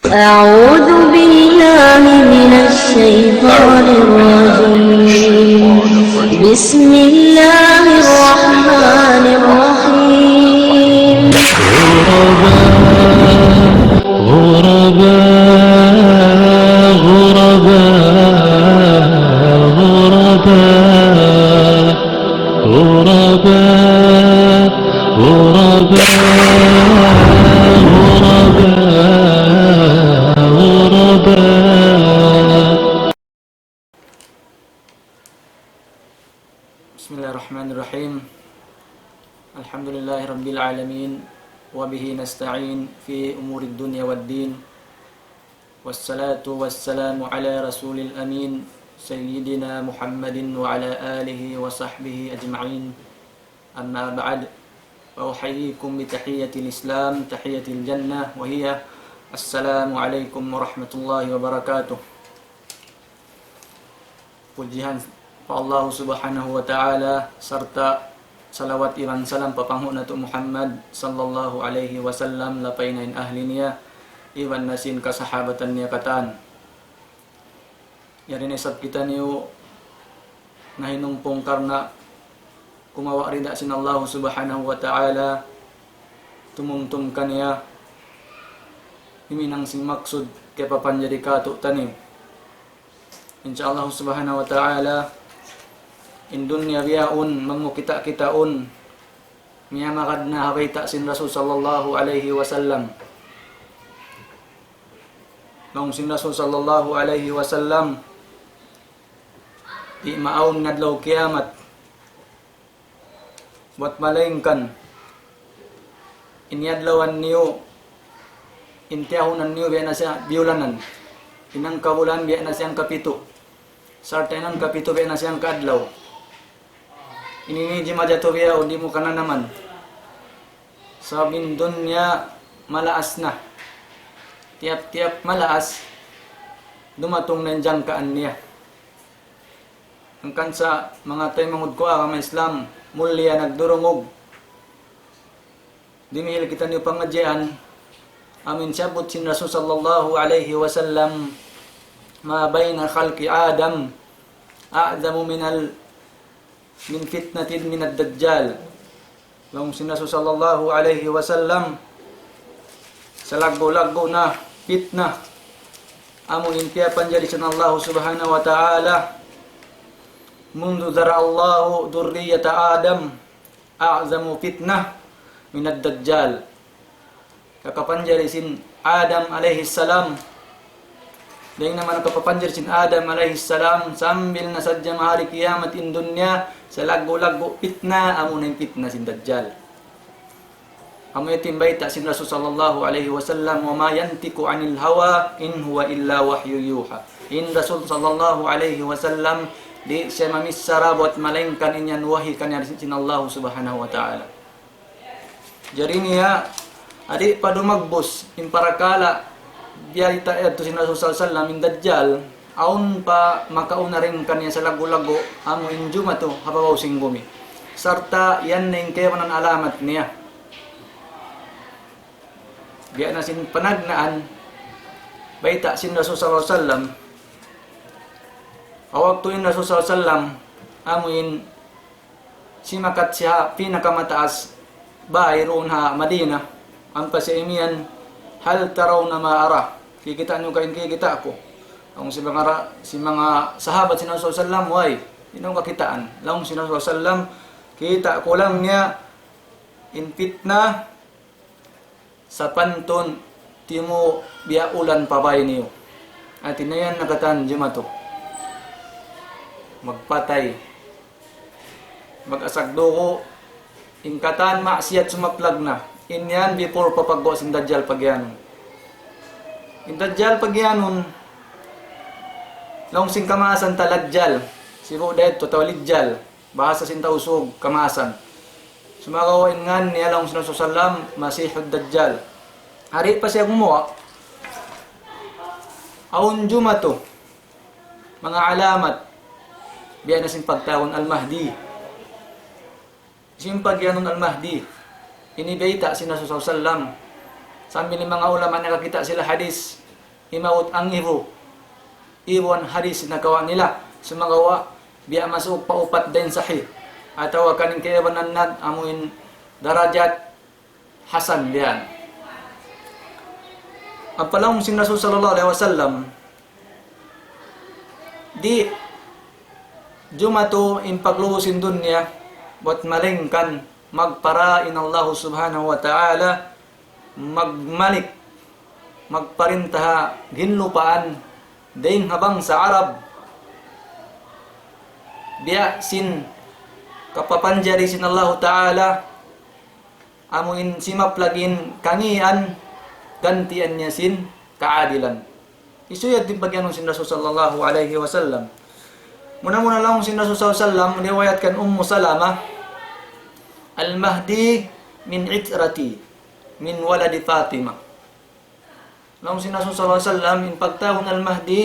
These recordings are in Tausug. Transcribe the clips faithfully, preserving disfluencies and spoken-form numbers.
أعوذ بالله من الشيطان الرجيم. بسم الله الرحمن الرحيم. غرباء، غرباء، غرباء، غرباء. غرباء، غرباء، غرباء، غرباء. بسم الله الرحمن الرحيم. الحمد لله رب العالمين، وبه نستعين في أمور الدنيا والدين. والصلاة والسلام على رسول الأمين سيدنا محمد وعلى آله وصحبه أجمعين. أما بعد، فأحييكم بتحية الإسلام، تحية الجنة، وهي السلام عليكم ورحمة الله وبركاته. Pujihan pa Allah Subhanahu wa Ta'ala, sarta' salawat iban salam pa panghu' natu' Muhammad sallallahu alayhi wasallam, lapay na in ahli niya, iban na sin kasahabatan niya katan. Yari na isab kitaniyu nahinumpung karna' kumawa' rida sin Allah Subhanahu wa Ta'ala, tumumtum kaniya, himinang sin maksud kiyapapanjari kātu'niyu. Insya Allah Subhanahu wa Ta'ala, in dunya bihaun, mangukita'-kitaun, miyamagad na ha bayta' sin Rasul sallallahu alayhi wasallam. Laung sin Rasul sallallahu alayhi wasallam, di' maawn adlaw kiyamat buat malaingkan in adlawan niyu, in tiyahunan niyu biya' na siya biyulanan, in hangkabulan biya' na siya hangkapitu, sarta' in hangkapitu biya' na siya hangkaadlaw. Ini ni jimajatu biya' di' mu kananaman. Sabab in dunya malaas na. Tiyap-tiyap malaas, dumatung na in jangkaan niya. Hangkan sa manga taymanghud ku agama Islam, mulia nagdurungug. Dimihil kitaniyu pangadjian, amu in siyabbut sin Rasul sallallahu alayhi wasallam, ما بين خلق آدم أعظم من ال-، من فتنة من الدجال. Laung sin Rasul sallallahu alayhi wasallam, salaggu'-laggu' na pitna amu in piyapanjari sin Allah Subhanahu wa Ta'ala, منذ ذرأ الله ذرية آدم أعظم فتنة من الدجال. Kakapanjari sin Adam alayhi salam, dayn ha manga kapapanjari sin Adam alayhi salam, sambil na sadja mahari kiyamat in dunya, salaggu'-laggu' pitna, amuna in pitna sin Dajjal. Amu yadtu in bayta' sin Rasul sallallahu alayhi wasallam, وما ينطق عن الهوى إن هو إلا وحي يوحى. In Rasul sallallahu alayhi wasallam, di' siya mamichara buat malaingkan in yan wahi kaniya sin Allah Subhanahu wa Ta'ala. Jari niya, di' pa dumagbus in parakala' biyayta' yadtu sin Rasul sallallahu alayhi wasallam, in Dajjal, awn pa makauna dayn kaniya salaggu'-laggu', amu in jumatu ha babaw sin bumi. Sarta' yan na in kaibanan alamat niya. Biya' na sin panagnaan, bayta' sin Rasul sallallahu alayhi wasallam, ha waktu in Rasul sallallahu alayhi wasallam, amu in simakat siya ha pinakamataas bay duun ha Madina, ampa siya imiyan, هل ترون ما أرى؟ Kikita' niyu ka in kikita' ku? Laung sin manga ra-, sin manga sahabat sin Rasul sallallahu alayhi wasallam, way, di' nila kakitaan. Laung sin Rasul sallallahu alayhi wasallam, kita' ku laung niya in pitna sapantun timu' biya' ulan pa bay niyu. Hati niya yan na katan jumatu. Magpatay. Mag-asag dugu'. In katan maksiyat sumaplag na. In yan before pa pagguwa' sin Dajjal pagiyanun. In Dajjal pagiyanun, laung sin kamaasan ta Lajjal. Sibu' da yadtu tau Lijjal. Bahasa sin Tausug, kamaasan. Sumagawa' in ngan niya laung sin Rasul sallam, Masihud Dajjal. Di' pa siya gumuwa'. Awn jumatu manga alamat. Biya' na sin pagtawagun Al-Mahdi. Sin pagiyanun Al-Mahdi. Ini bayta' sin Rasul sallam. Sambil in manga ulama nakakita' sila hadis. imaut ang ibu. Iban hadis nakawa' nila. Sumagawa', biya' masuuk pa upat dayn sahih. Atawa kan in kaibanan nat amuin darajat hasan diyan. Ampa laung sin Rasul sallallahu alayhi wasallam, di' jumatu in paglubu sin dunya, bat malaingkan magpara in Allah subhanahu wa ta'ala, magmalik, magparinta ha ginlupaan, dayn ha bangsa Arab, biya' sin kapapanjari sin Allah ta'ala, amuin simaplag in kangīan, gantian niya sin kaadilan. Isu yan in pagiyanun sin Rasul sallallahu alayhi wasallam. Muna-muna laung sin Rasul sallallahu alayhi wasallam, riwayat kan Ummu Salama, "Al-Mahdi min itrati, min waladi Fatima." Laung sin Rasul sallallahu alayhi wasallam, in pagtawagun Al-Mahdi,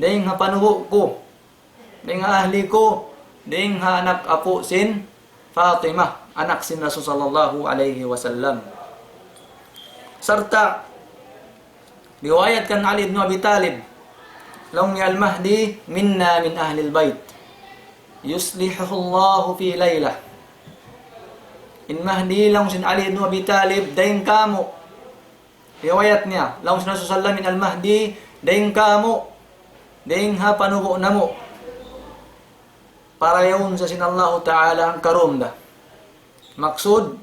dayn ha panubu' ku, dayn ha ahli ku, dayn ha anak apu' sin Fatimah, anak sin Rasul sallallahu alayhi wasallam. Sarta' riwayat kan Ali ibn Abi Talib, laung niya, "Al-Mahdi minna min ahlil bayt. Yuslihullahu fi laylah." In Mahdi laung sin Ali ibn Abi Talib, dayn kāmu'. Riwayat niya, laung sin Rasul sallallahu alayhi wasallam, in Al-Mahdi, dayn kāmu', dayn ha panubu' namu'. Parayawun sa sin Allahu ta'ala hangkarum da. Maksud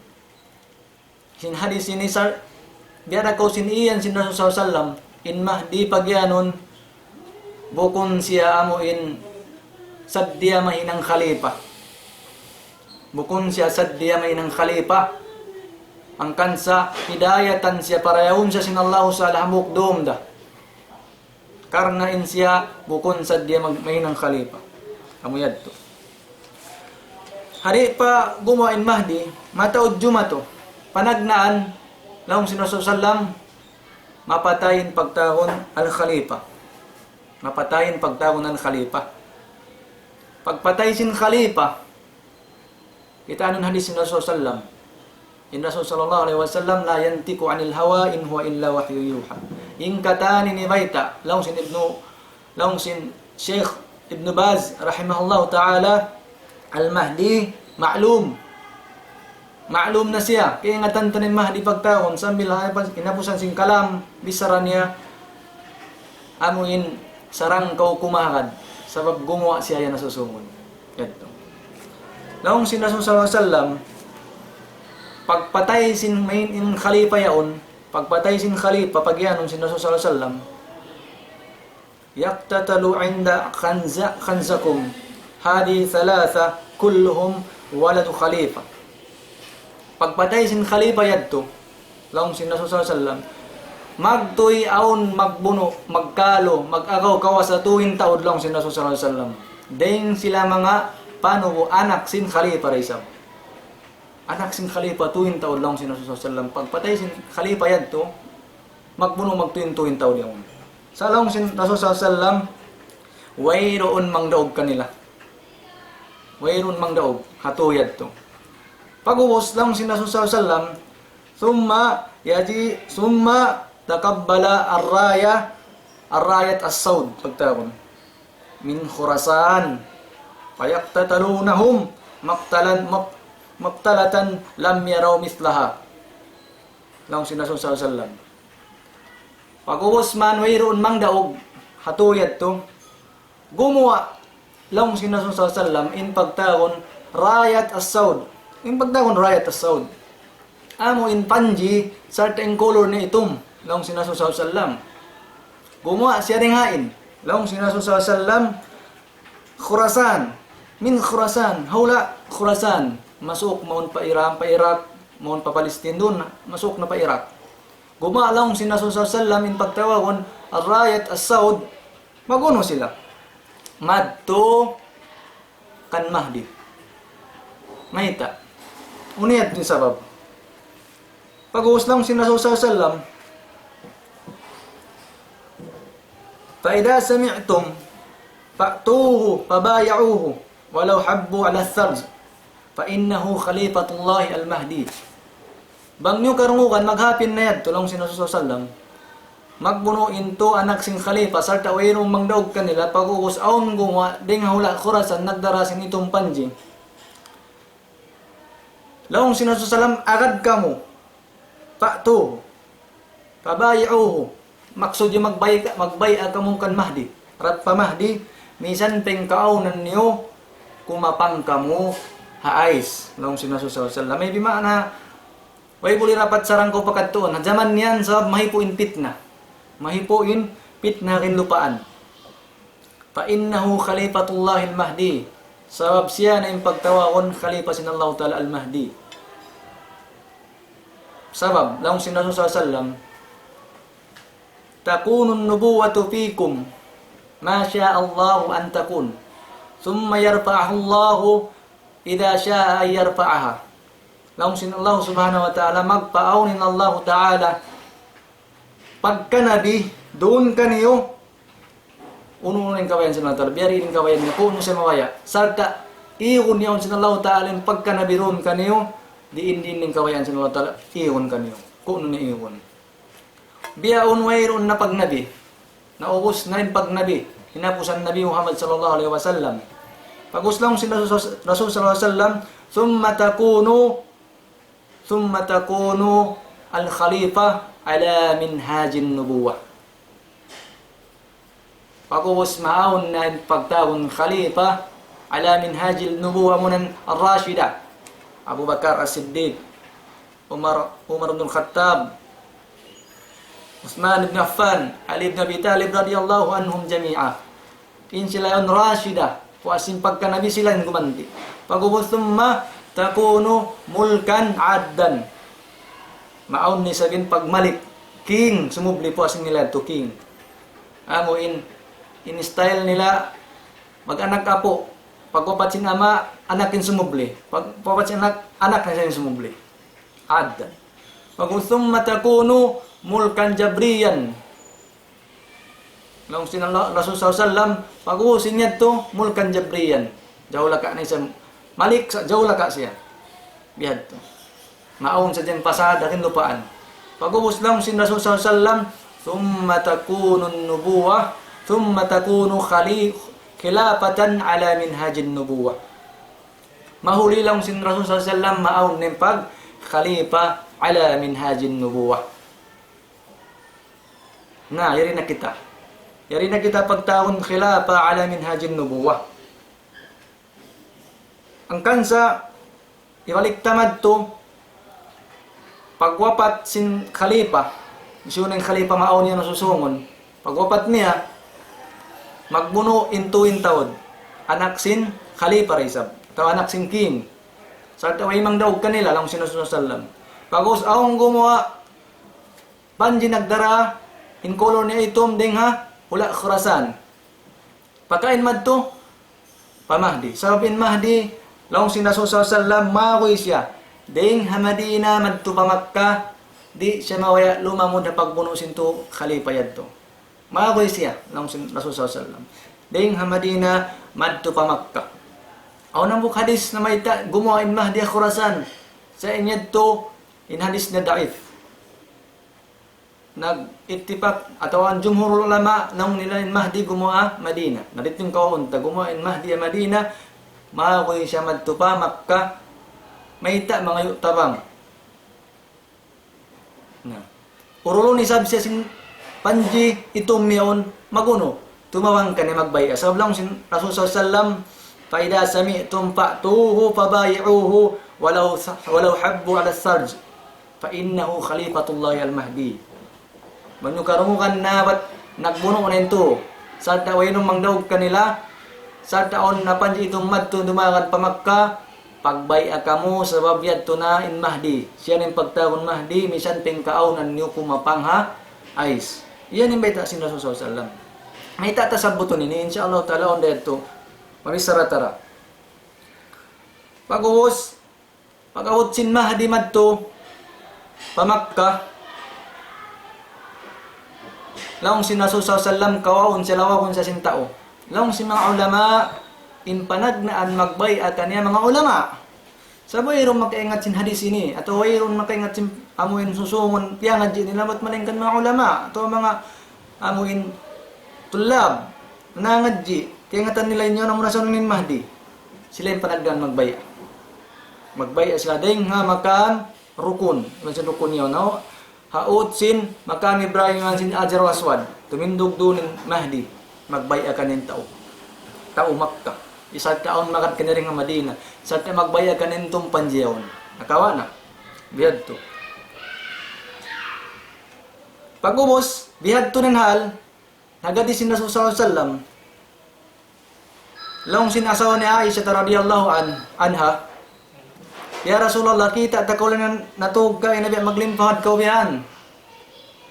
sin hadis ini, sa, biya' da kaw sin iyan sin Rasul sallallahu alayhi wasallam, in Mahdi pagiyanun, bukun siya amuin sadja mahinang khalifa. Bukun siya sadja mahinang khalifa. Hangkan sa hidayatan siya, parayawun siya sin Allahu ta'ala hambuuk dum da. Karna' in siya bukun sadja mag-, mahinang khalifa. Amu yadtu. Di' pa gumuwa' in Mahdi, mataud jumatu. Panagnaan, laung sin Rasul sallam, mapatay in pagtawagun al-khalifa. Mapatay in pagtawagun al-khalifa. Pagpatay sin khalifa, kitaa niyu in hadis sin Rasul sallam. In Rasul sallallahu alayhi wasallam, "La yantiqu anil hawa in huwa illa wahyu yuha." In katan ini bayta', laung sin Ibnu, laung sin Sheikh Ibnu Baz rahimahullahu ta'ala, Al-Mahdi ma'lum. Ma'lum na siya. Kaingatan ta in Mahdi pagtawagun, sambil ha-, hinapusan sin kalam, bichara niya, amuin sarang kaw kumahagad, sabab gumuwa' siya yan nasusungun. Yadtu. Laung sin Rasul sallallahu alayhi wasallam, pagpatay sin main in khalifa yaun, pagpatay sin khalifa, pagiyanun sin Rasul sallallahu alayhi wasallam, "Yuqtalu inda khanza-, khanzikum, hadhihi thalatha kulluhum waladu khalifa." Pagpatay sin khalifa yadtu, laung sin Rasul sallallahu alayhi wasallam, magtuy awn magbunu', magkalu, mag-agaw kawasa tuwin taud, laung sin Rasul sallallahu alayhi wasallam. Dayn sila manga panubu' anak sin khalifa da isab. Anak sin khalifa tuwin taud, laung sin Rasul sallallahu alayhi wasallam. Pagpatay sin khalifa yadtu, magbunu' magtuy-tuy in taud yaun. Sa' laung sin Rasul sallallahu alayhi wasallam, wayruun mangdaug kanila. Wayruun mangdaug, ha tuud yadtu. Pag'ubus laung sin Rasul sallallahu alayhi wasallam, ثم يجي، ثم تقبل الراية، الراية السود, pagtawagun, من خراسان، فيقتتلونهم مقتلا، مق-، مقتلة لم يروا مثلها. Laung sin Rasul sallallahu alayhi wasallam. Pag'ubus man wayruun mangdaug, ha tuud yadtu, gumuwa', laung sin Rasul sallallahu alayhi wasallam, in pagtawagun rayat as-sawd. In pagtawagun rayat as-sawd, amu in panji, sarta' in kulur niya itum, laung sin Rasul sallallahu alayhi wasallam. Gumuwa' siya dayn ha in, laung sin Rasul sallallahu alayhi wasallam, Khurasan. Min Khurasan. Hawla Khurasan. Masuuk mawn pa Iran, pa Iraq, mawn pa Palestine duun, masuuk na pa Iraq. Gumuwa' laung sin Rasul sallallahu alayhi wasallam in pagtawagun ar-rayat as-sawd, magunu sila. Madtu kan Mahdi. Mayta'? Unu in sabab? Pag'ubus laung sin Rasul sallallahu alayhi wasallam, فإذا سمعتم فأتوه فبايعوه ولو حبوا على الثرج فإنه خليفة الله المهدي. Bang niyu karungugan, maghapin na yadtu, laung sin Rasul sallallahu alayhi wasallam. Magbunu' in tū anak sin khalifa, sarta' wayruun mangdaug kanila, pag'ubus awn gumuwa', dayn ha hula' Khurasan, nagdara sin itum panji. Laung sin Rasul sallam, agad kamu, فأتوه فبايعوه. Maksud niya magbay', magbay' kamu kan Mahdi. Harap pa Mahdi, misan pa in kaawnan niyu, kumapang kamu ha ais. Laung sin Rasul sallallahu alayhi wasallam. Ay, bima'na, way buli rapat sarang kaw pakadtuun. Ha jaman yan, sabab mahipu' in pitna. Mahipu' in pitna ha lupaan. فإنه خليفة الله المهدي. Sabab siya na in pagtawagun khalifa sin Allahu Ta'ala Al-Mahdi. Sabab, laung sin Rasul sallallahu alayhi wasallam, تكون النبوة فيكم ما شاء الله أن تكون، ثم يرفعها الله إذا شاء أن يرفعها. Laung sin Allah Subhanahu wa Ta'ala, magpaawn in Allahu Ta'ala pagkanabi duun kaniyu, unu-unu in kabayaan sin Allah Ta'ala, biya' diin in kabayaan niya, kunu' siya mabaya'. Sarta', igun yaun sin Allah Ta'ala in pagkanabi duun kaniyu, diin-diin in kabayaan sin Allah Ta'ala, igun kaniyu. Kunu' niya igun. Biya' awn wayruun na pagnabi. Naubus na in pagnabi. Hinapusan Nabi Muhammad sallallahu alayhi wasallam. Pag'ubus laung sin Rasul, Rasul sallallahu alayhi wasallam, ثم تكون ثم تكون الخليفة على منهاج النبوة. Pag'ubus maawn na in pagtawagun khalifa على منهاج النبوة, amuna in Rashida. Abu Bakar As-Siddiq, Umar, Umar bin Khattab, Uthman ibn Affan, Ali ibn Abi Talib radiyallahu anhum jami'a. In sila yaun Rashida, puas sin pagkanabi sila in gumanti'. Pag'ubus ثم تكون ملكا عادا. Maawn na isab in pagmalik, king, sumubli puas nila yadtu king. Amu in, in style nila, mag-anak apu', pagwapat sin ama', anak in sumubli. Pag, pagwapat sin anak, anak na siya in sumubli. Addan. Pag'ubus ثم تكون ملكا جبريا. Laung sin Allah, Rasul sallallahu alayhi wasallam, pag'ubus in yadtu, ملكا جبريا. Jaulaka na isab, malik sa, jaulaka siya. Bihadtu. Maawn sa diyan pasal dayn lupaan. Pag'ubus laung sin Rasul sallallahu alayhi wasallam, ثم تكون النبوة، ثم تكون خلي-، خلافة على منهاج النبوة. Mahuli laung sin Rasul sallallahu alayhi wasallam, maawn na in pag khalifa على منهاج النبوة. Na, yari na kita. Yari na kita pagtawagun khilafa ala minhajin nubuwah. Hangkan sa, hibalik ta madtu, pagwapat sin khalifa, hisiyu na in khalifa maawn niya na susungun. Pagwapat niya, magbunu' in tuud in taud. Anak sin khalifa da isab. Atawa anak sin king. Sarta' way mangdaug kanila, laung sin Rasul sallallahu alayhi wasallam. Pag'ubus awn gumuwa', panji nagdara, in kulur niya itum dayn ha hula' Khurasan. Pakain madtu, pa Mahdi. Sabab in Mahdi, laung sin Rasul sallallahu alayhi wasallam, maguy siya. Dayn ha Madina madtu pa Makkah, di' siya mabaya' lumamud ha pagbunu' sin tu khalifa yadtu. Maguy siya, laung sin Rasul sallallahu alayhi wasallam. Dayn ha Madina madtu pa Makkah. Awn hambuuk hadith namayta', gumuwa' in Mahdi ha Khurasan. Sa' in yadtu, in hadith niya da'if. Nag-ittifaq atawa in jumhurul ulama, laung nila in Mahdi gumuwa' Madina. Na didtu in kawaun ta, gumuwa' in Mahdi ha Madina, maguy siya madtu pa Makkah, mayta' mangayu' tabang. Na. Urulun isab siya sin panji itum yaun magunu. Tumabang kaniya magbay'a. Sabab laung sin Rasul sallallahu alayhi wasallam, فإذا سمعتم فأتوه فبايعوه ولو، ولو حبوا على الثلج فإنه خليفة الله المهدي. Bang niyu karungugan na bat nagbunu' na in tu, sarta' wayruun mangdaug kanila, sarta' awn na panji itum madtu dumagan pa Makkah, pagbay'a kamu sabab yadtu na in Mahdi. Siya na in pagtawagun Mahdi, misan pa in kaawnan niyu kumapang ha ais. Yan in bayta' sin Rasul sallallahu alayhi wasallam. Mayta' ta sabbutun ini, insya Allah ta'ala, awn da yadtu. Mabichara ta ra. Pag'ubus, pag-abut sin Mahdi madtu pa Makkah, laung sin Rasul sallallahu alayhi wasallam, kawaun siya, lawagun siya sin tau. Laung sin manga ulama, in panagnaan magbay'a kaniya manga ulama. Sa' wayruun makaingat sin hadith ini, atawa wayruun makaingat sin Amu in susungun, piyangadji' nila bat malaingkan manga ulama, atawa manga amu in tullab, nangadji', kaingatan nila in yaun amu na sa in Mahdi. Sila in panagnaan magbaya'. Magbaya' sila dayng ha makan rukun, iban sin rukun yaun, no? Haut sin makan Ibrahim iban sin Hajar Aswad, tumindug duun in Mahdi, magbaya' kaniya in tau. Tau Makkah. Isab awn magad kaniya dayng ha Madina. Isab magbaya' kaniya in tumpanjiyaun. Nakawa' na. Bihadtu. Pag'ubus, bihadtu in hal, nagad sin Rasul sallallahu alayhi wasallam. Laung sin asawa niya Aisha radiyallahu an-, anha, "Ya Rasulullah, kita' ta kaw laung niya natug kaw, in biya' maglimpahad kaw biya' yan."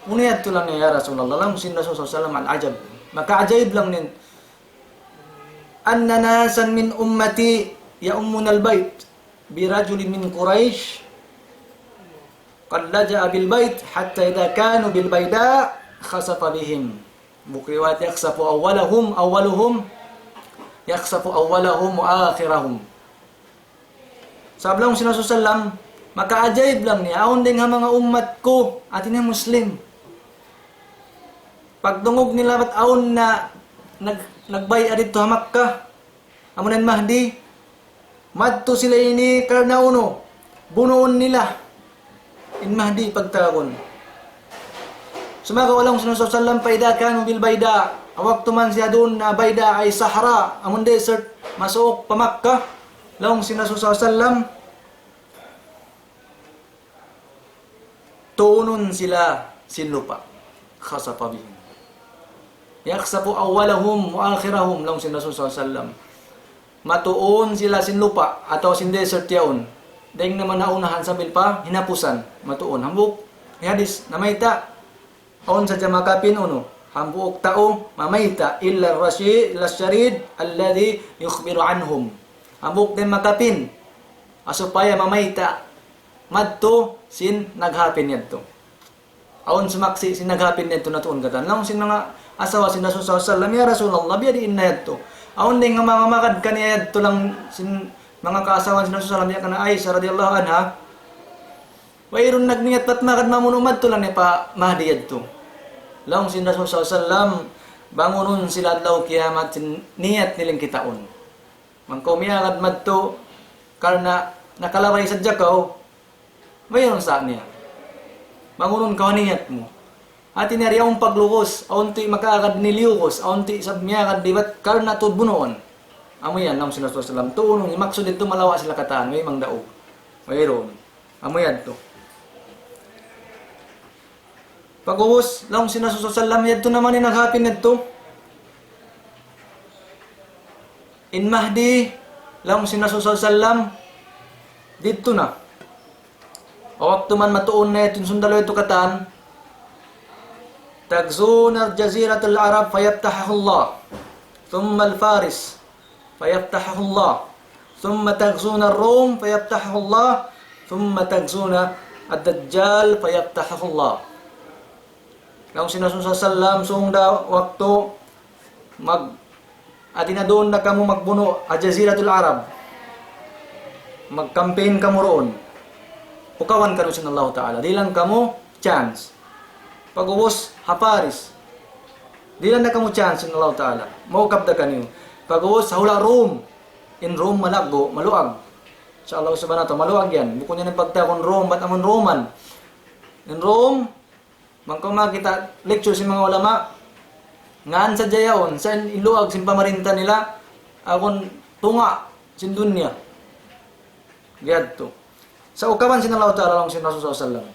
"Unu yadtu laung niya, ya Rasulullah?" Laung sin Rasul sallallahu alayhi wasallam, "Al-ajab." Makaajaib laung niya. "Anna nasan min ummati ya'ummuna al-bayt bi rajulin min Quraysh qad laja'a bil bayt hatta idha kanu bil bayda khasafa bihim." Buki wa yakhsafu awwalahum, awwaluhum, yakhsafu awwalahum wa akhirahum. Sabab laung sin Rasul sallam, makaajaib laung niya, awn dayng ha manga ummat ku, hati niya Muslim. Pagdungug nila bat awn na nag-, nagbaya' didtu ha Makkah, amu na in Mahdi, madtu sila ini karna' unu, bunuun nila in Mahdi pagtawagun. Sumagawa' laung sin Rasul sallam, "Fa idha kanu bil bayda." Waktu man siya duun ha bayda, ay sahra, amun desert, masuuk pa Makkah, laung sin Rasul sallam, tuunun sila sin lupa'. Khasafa bihim. Yakhsafu awwalahum wa akhirahum, laung sin Rasul sallallahu alayhi wasallam. Matuun sila sin lupa' atawa sin desert yaun. Dayng na manga naunahan sambil pa hinapusan. Matuun. Hambuuk hadis namayta', awn sadja makapin unu. Hambuuk tau mamayta', illa rashi-, illa sharid alladhi yukhbiru anhum. Hambuuk dayng makapin. Supaya mamayta' madtu sin naghapin yadtu. Awn sumaksi' sin naghapin yadtu natuun katan. Laung sin manga asawa sin Rasul sallallahu alayhi wasallam, "Ya Rasulullah, biyadiin na yadtu?" Awn dayng manga magad kaniya yadtu laung sin manga kaasawahan sin Rasul sallallahu alayhi wasallam, biya' kan Aisha radiyallahu anha. Wayruun nagniyat bat magad mamunu' madtu laung niya pa Mahdi yadtu. Laung sin Rasul sallallahu alayhi wasallam, bangunun sila adlaw kiyamat sin niyat nila in kitaun. Bang kaw miyagad madtu, karna' nakalabay sadja kaw, wayruun sa niya. Bangunun kaw ha niyat mu. Hati niya di' awn paglugus, awn tuud makaagad niliyugus, awn tuud isab miyagad di' bat karna' tuud bunuun. Amu yan, laung sin Rasul sallallahu alayhi wasallam. Tuunun, maksud yadtu malawa' sila katan, way mangdaug. Wayruun. Amu yadtu. Pag'ubus, laung sin Rasul sallallahu alayhi wasallam, yadtu na man in naghapin yadtu. In Mahdi, laung sin Rasul sallallahu alayhi wasallam, didtu na. Waktu man matuun na yadtu in sundalu yadtu katan, تغزون جزيرة العرب فيفتحها الله، ثم الفارس فيفتحه الله، ثم تغزون الروم فيفتحه الله، ثم تغزون الدجال فيفتحه الله. Laung sin Rasul sallallahu alayhi wasallam, sung da waktu mag-, hati niya duun da kamu magbunu' ha Jaziratul Arab. Mag-campaign kamu duun. Ukaban kaniyu sin Allahu Ta'ala. Dihilan kamu chance. Pag'ubus ha Faris. Dihilan da kamu chance sin Allahu Ta'ala. Maukab da kaniyu. Pag'ubus ha hula' Rum. In Rum malaggu', maluag. Sa' Allah Subhanahu wa Ta'ala, maluag yan. Bukun yan in pagtawagun Rum, bat amun Roman. In Rum, bang kaw makakita' lecture sin manga ulama, ngan sadja yaun, sa' in luag sin pamarinta nila, agun tunga' sin dunya. Biyadtu. Sa' ukaban sin Allahu Ta'ala laung sin Rasul sallallahu alayhi wasallam.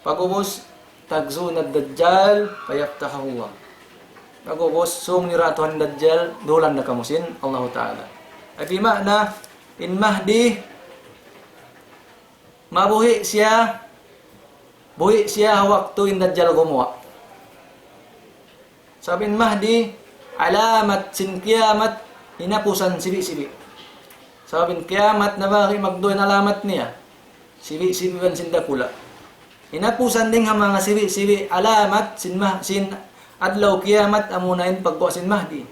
Pag'ubus, تغزون الدجال فيفتحه الله. Pag'ubus, sung niyu da tuud in Dajjal, duhulan da kamu sin Allahu Ta'ala. Ay, bima'na, in Mahdi, mabuhi' siya, buhi' siya ha waktu in Dajjal gumuwa'. Sabab in Mahdi, alamat sin kiyamat, hinapusan sibi'-sibi'. Sabab in kiyamat na bagi' magduwa in alamat niya. Sibi'-sibi' iban sin dakula'. Hinapusan dayng ha manga sibi'-sibi' alamat sin mah-, sin adlaw kiyamat amuna in pagguwa' sin Mahdi.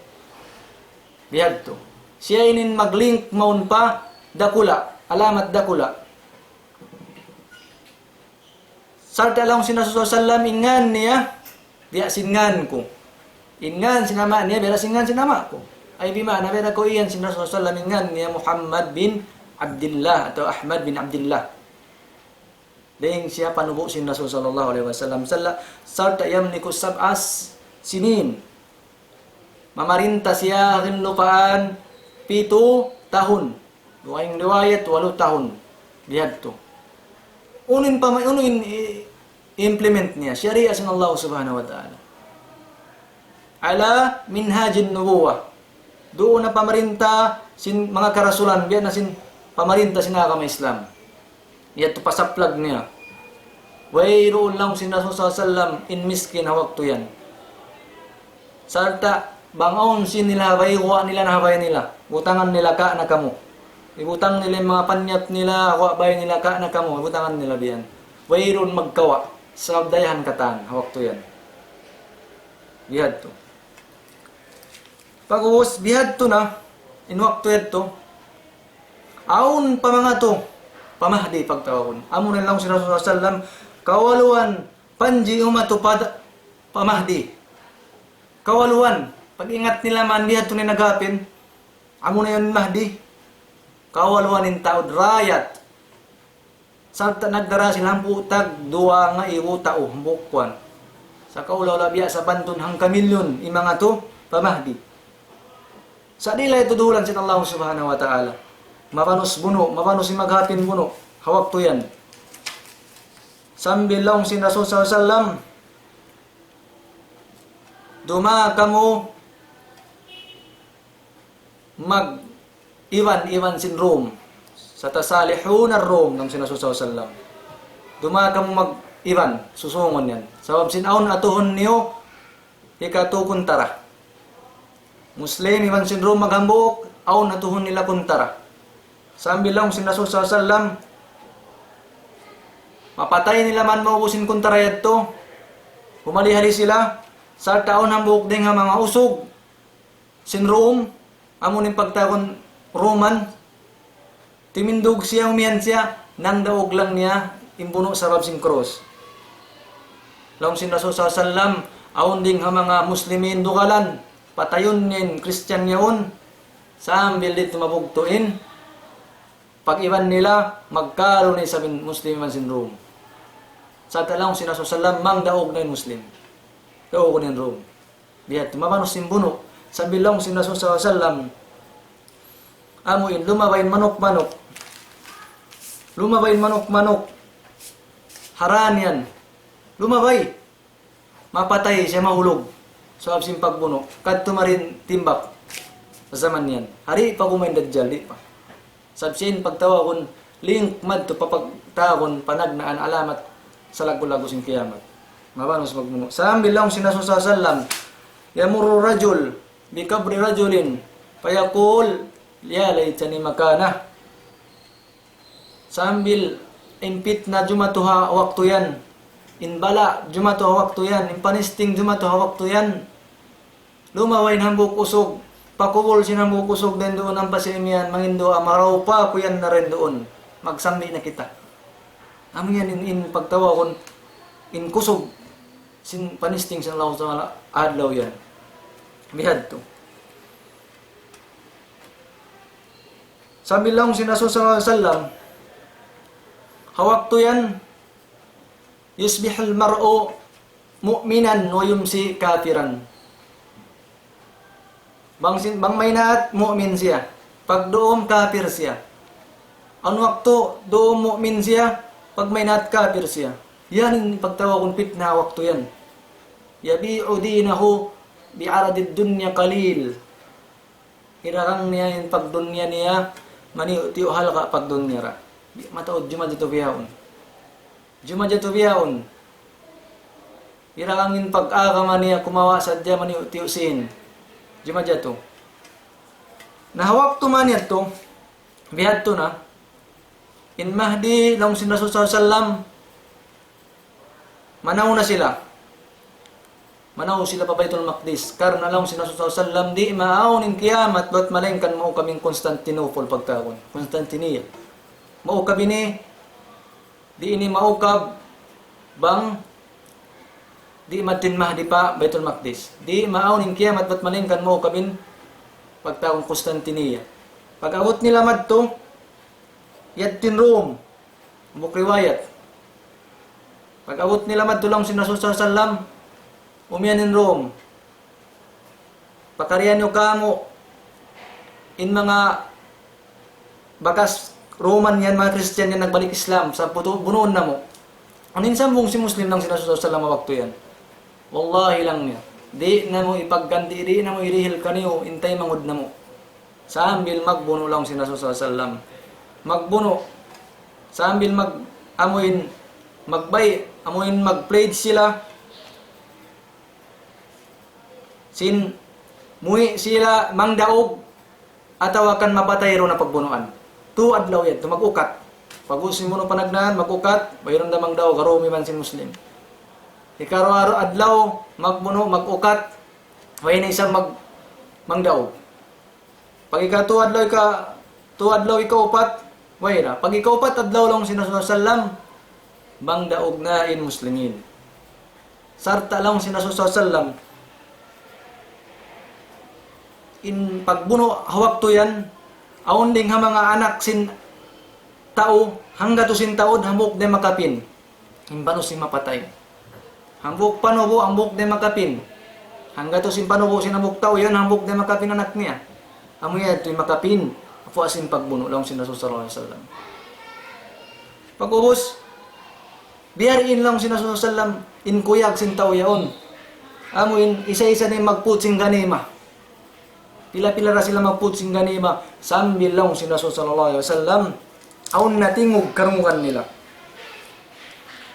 Bihadtu. Siya ini in mag-link mawn pa dakula', alamat dakula'. Sarta' laung sin Rasul sallallahu alayhi wasallam, in ngan niya, biya' sin ngan ku. In ngan sin ama' niya, biya' sin ngan sin ama' ku. Ay, bima'na, biya' da ku iyan sin Rasul sallallahu alayhi wasallam, in ngan niya Muhammad bin Abdullah atawa Ahmad bin Abdullah. Dayng siya panubu' sin Rasul sallallahu alayhi wasallam. Sala-, sarta' يملك سبع سنين. Mamarinta siya ha lupaan pitu tahun. Dugaing riwayat, walu tahun. Bihadtu. Unu in pama-, unu in i-, implement niya? Sharia sin Allah subhanahu wa ta'ala. على منهاج النبوة. Duun na pamarinta sin manga karasulan, biya' na sin pamarinta sin agama Islam. Yadtu pasaplag niya. Wayruun laung sin Rasul sallallahu alayhi wasallam in miskin ha waktu yan. Sarta' bang awn sin nila ha bay, guwa' nila na ha bay nila. Butangan nila, kawa' na kamu. Ibutang nila in manga panyap nila, guwa' bay nila, kawa' na kamu. Butangan nila biya' yan. Wayruun magkawa'. Sabab dayahan katan ha waktu yan. Bihadtu. Pag'ubus, bihadtu na, in waktu yadtu, awn pa manga tu, pa Mahdi pagtawagun. Amu na laung sin Rasul sallallahu alayhi wasallam, kawaluan panji' umatu pa, pa Mahdi. Kawaluan, pag-ingat nila man bihadtu na in naghapin, amu na yan Mahdi. Kawaluan in taud rayat. Sarta' nagdara sila hambuuk tag duwa ngaibu tau, hambuuk kuwan. Sa' kaula-ula biya' sapantun hangka milyun in manga tu pa Mahdi. Sa' di' la yadtu duhulan sin Allah subhanahu wa ta'ala. Mabanus bunu', mabanus in maghapin bunu'. Ha waktu yan. Sambil laung sin Rasul sallallahu alayhi wasallam, dumā kamu mag-iban-iban sin Rum. ستسالحون الروم, laung sin Rasul sallallahu alayhi wasallam. Dumā kamu mag-iban, susungun yan. Sabab sin awn atuhun niyu, hikatu kuntara. Muslim iban sin Rum maghambuuk, awn atuhun nila kuntara. Sambil laung sin Rasul sallallahu alayhi wasallam, mapatay nila man maubus in kuntara yadtu, humali-hali sila, sarta' awn hambuuk dayng ha manga usug, sin Rum, amu in pagtawagun Roman, timindug siya, umiyan siya, nangdaug laung niya in bunu' sabab sin krus. Laung sin Rasul sallallahu alayhi wasallam, awn dayng ha manga Muslimin dugalan, patayun niya in Christian yaun, sambil di' tumabugtu' in pag-iban nila, magkalu na isab in Muslim iban sin Rum. Sarta' laung sin Rasul sallallahu alayhi wasallam, mangdaug na in Muslim. Daugun in Rum. Bihadtu, mabanus in bunu'. Sambil laung sin Rasul sallallahu alayhi wasallam, amu in lumabay in manuk-manuk. Lumabay in manuk-manuk. Haran yan. Lumabay. Mapatay siya, mahulug. Sabab sin pagbunu'. Kadtu mari in timbak. Jaman yan. Di' pa kumain Dajjal, di' pa. Sabab sin pagtawagun link madtu pa pagtawagun panagnaan alamat salaggu'-laggu' sin kiyamat. Mabanus magbunu'. Sambil laung sin Rasul sallallahu alayhi wasallam, يمر رجل بقبر رجل فيقول يا ليتني مكانه. Sambil in pitna jumatu ha waktu yan, in bala' jumatu ha waktu yan, in panisting jumatu ha waktu yan, lumabay in hambuuk usug, pa kubul sin hambuuk usug dayn duun ampa siya imiyan, manginduwaa, "Marayaw pa aku yan na dayn duun. Magsambi' na kita." Amu yan in, in pagtawagun, in kusug, sin panisting sin Allah Ta'ala, adlaw yan. Bihadtu. Sambil laung sin Rasul sallallahu alayhi wasallam, ha waktu yan, يصبح المرء مؤمنا ويمسي كافرا. Bang sin, bang maynaat mu'min siya, pagduum kapir siya. Awn waktu duum mu'min siya, pag maynaat kapir siya. Yan in pagtawagun pitna waktu yan. يبيع دينه بعرض دنيا قليل. Hirarang niya in pagdunya niya, maniyu'-tiyu' halga' pagdunya ra. Di' mataud jumajatu bihaun. Jumajatu bihaun. Hirarang in pag-agama niya kumawa' sadja, maniyu'-tiyu' sin. Jumajatu. Na ha waktu man yadtu, bihadtu na, in Mahdi, laung sin Rasul sallallahu alayhi wasallam, manaw na sila. Manaw sila pa Baytul Maqdis. Karna' laung sin Rasul sallallahu alayhi wasallam, di' maawn in kiyamat bat malaingkan maukab in Constantinople pagtawagun. Constantinople. Maukab ini, di' ini maukab Bang di' madtu in Mahdi pa Baitul Maqdis, di' maawn in kiyamat bat malaingkan maukab in pagtawagun Constantinople. Pag-abut nila madtu, yadtu in Rome. Hambuuk riwayat. Pag-abut nila madtu laung sin Rasul sallallahu alayhi wasallam, umiyan in Rome. Pakarian niyu kāmu' in manga bakas Roman yan, manga Christian yan nagbalik Islam, sa' putu-, bunuun namu'. Unu in sambung sin Muslim laung sin Rasul sallallahu alayhi wasallam waktu yan? Wallahi laung niya, di' namu' ipagganti', di' namu' irihil kaniyu in taymanghud namu'. Sambil magbunu' laung sin Rasul sallallahu alayhi wasallam. Magbunu'. Sambil mag-, amuin, magbay-, amuin mag-pledge sila. Sin muwi' sila mangdaug atawa kan mapatay duun ha pagbunuan. Tū adlaw yadtu, mag-ukat. Pag-ubus sin bunu' panagnaan, mag-ukat, wayruun da mangdaug, garumi man sin Muslim. Hikaruwa adlaw, magbunu', mag-ukat, way na isab mag-, mangdaug. Pag ikatū adlaw ika-, tū adlaw ikaupat, way ra. Pag ikaupat adlaw laung sin Rasul sallallahu alayhi wasallam, mangdaug na in Muslimin. Sarta' laung sin Rasul sallallahu alayhi wasallam, in pagbunu' ha waktu yan, awn dayng ha manga anak sin tau, hanggatus in taud, hambuuk da makapin. In panu' sin mapatay. Hambuuk panubu', hambuuk da makapin. Hanggatus in panubu' sin hambuuk tau yan, hambuuk da makapin anak niya. Amu yadtu in makapin, ha puas sin pagbunu' laung sin Rasul sallallahu alayhi wasallam. Pag-ubus, biyariin laung sin Rasul sallallahu alayhi wasallam, in kuyag sin tau yaun. Amu in isa-isa na in magput sin ganima. Pila-pila ra sila magput sin ganima, sambil laung sin Rasul sallallahu alayhi wasallam, awn na tingug karungugan nila.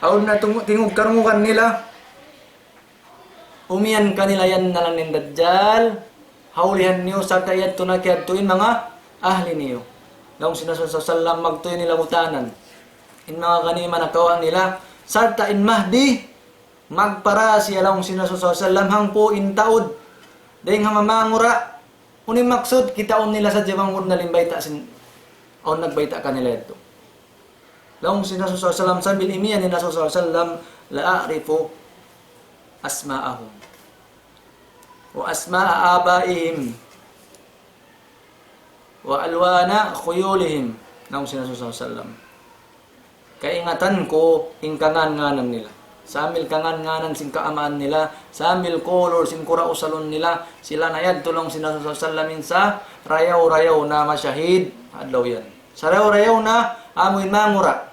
Awn na tungu-, tingug karungugan nila, umiyan kanila yan na laung in Dajjal, haulihan niyu, sarta' yadtu na kiyadtu in manga ahli niyu. Laung sin Rasul sallallahu alayhi wasallam, magtuy nila butanan in manga ganima nakawa' nila, sarta' in Mahdi, magpara siya laung sin Rasul sallallahu alayhi wasallam, hangpu' in taud. Dayng ha manga mangura', unu in maksud, kitaun nila sadja bang unu na in bayta' sin, awn nagbayta' kanila yadtu. Laung sin Rasul sallallahu alayhi wasallam, sambil imiyan in Rasul sallallahu alayhi wasallam, لأعرف أسماءهم وأسماء آبائهم وألوان خيولهم. Laung sin Rasul sallallahu alayhi wasallam, kaingatan ku in kangan-nganan nila. Sambil kangan-nganan sin kaamaan nila, sambil kulur sin kura' usalun nila, sila na yadtu laung sin Rasul sallallahu alayhi wasallam in sarayaw-rayaw na mashahid, adlaw yan. Sarayaw-rayaw na amu in mangura'.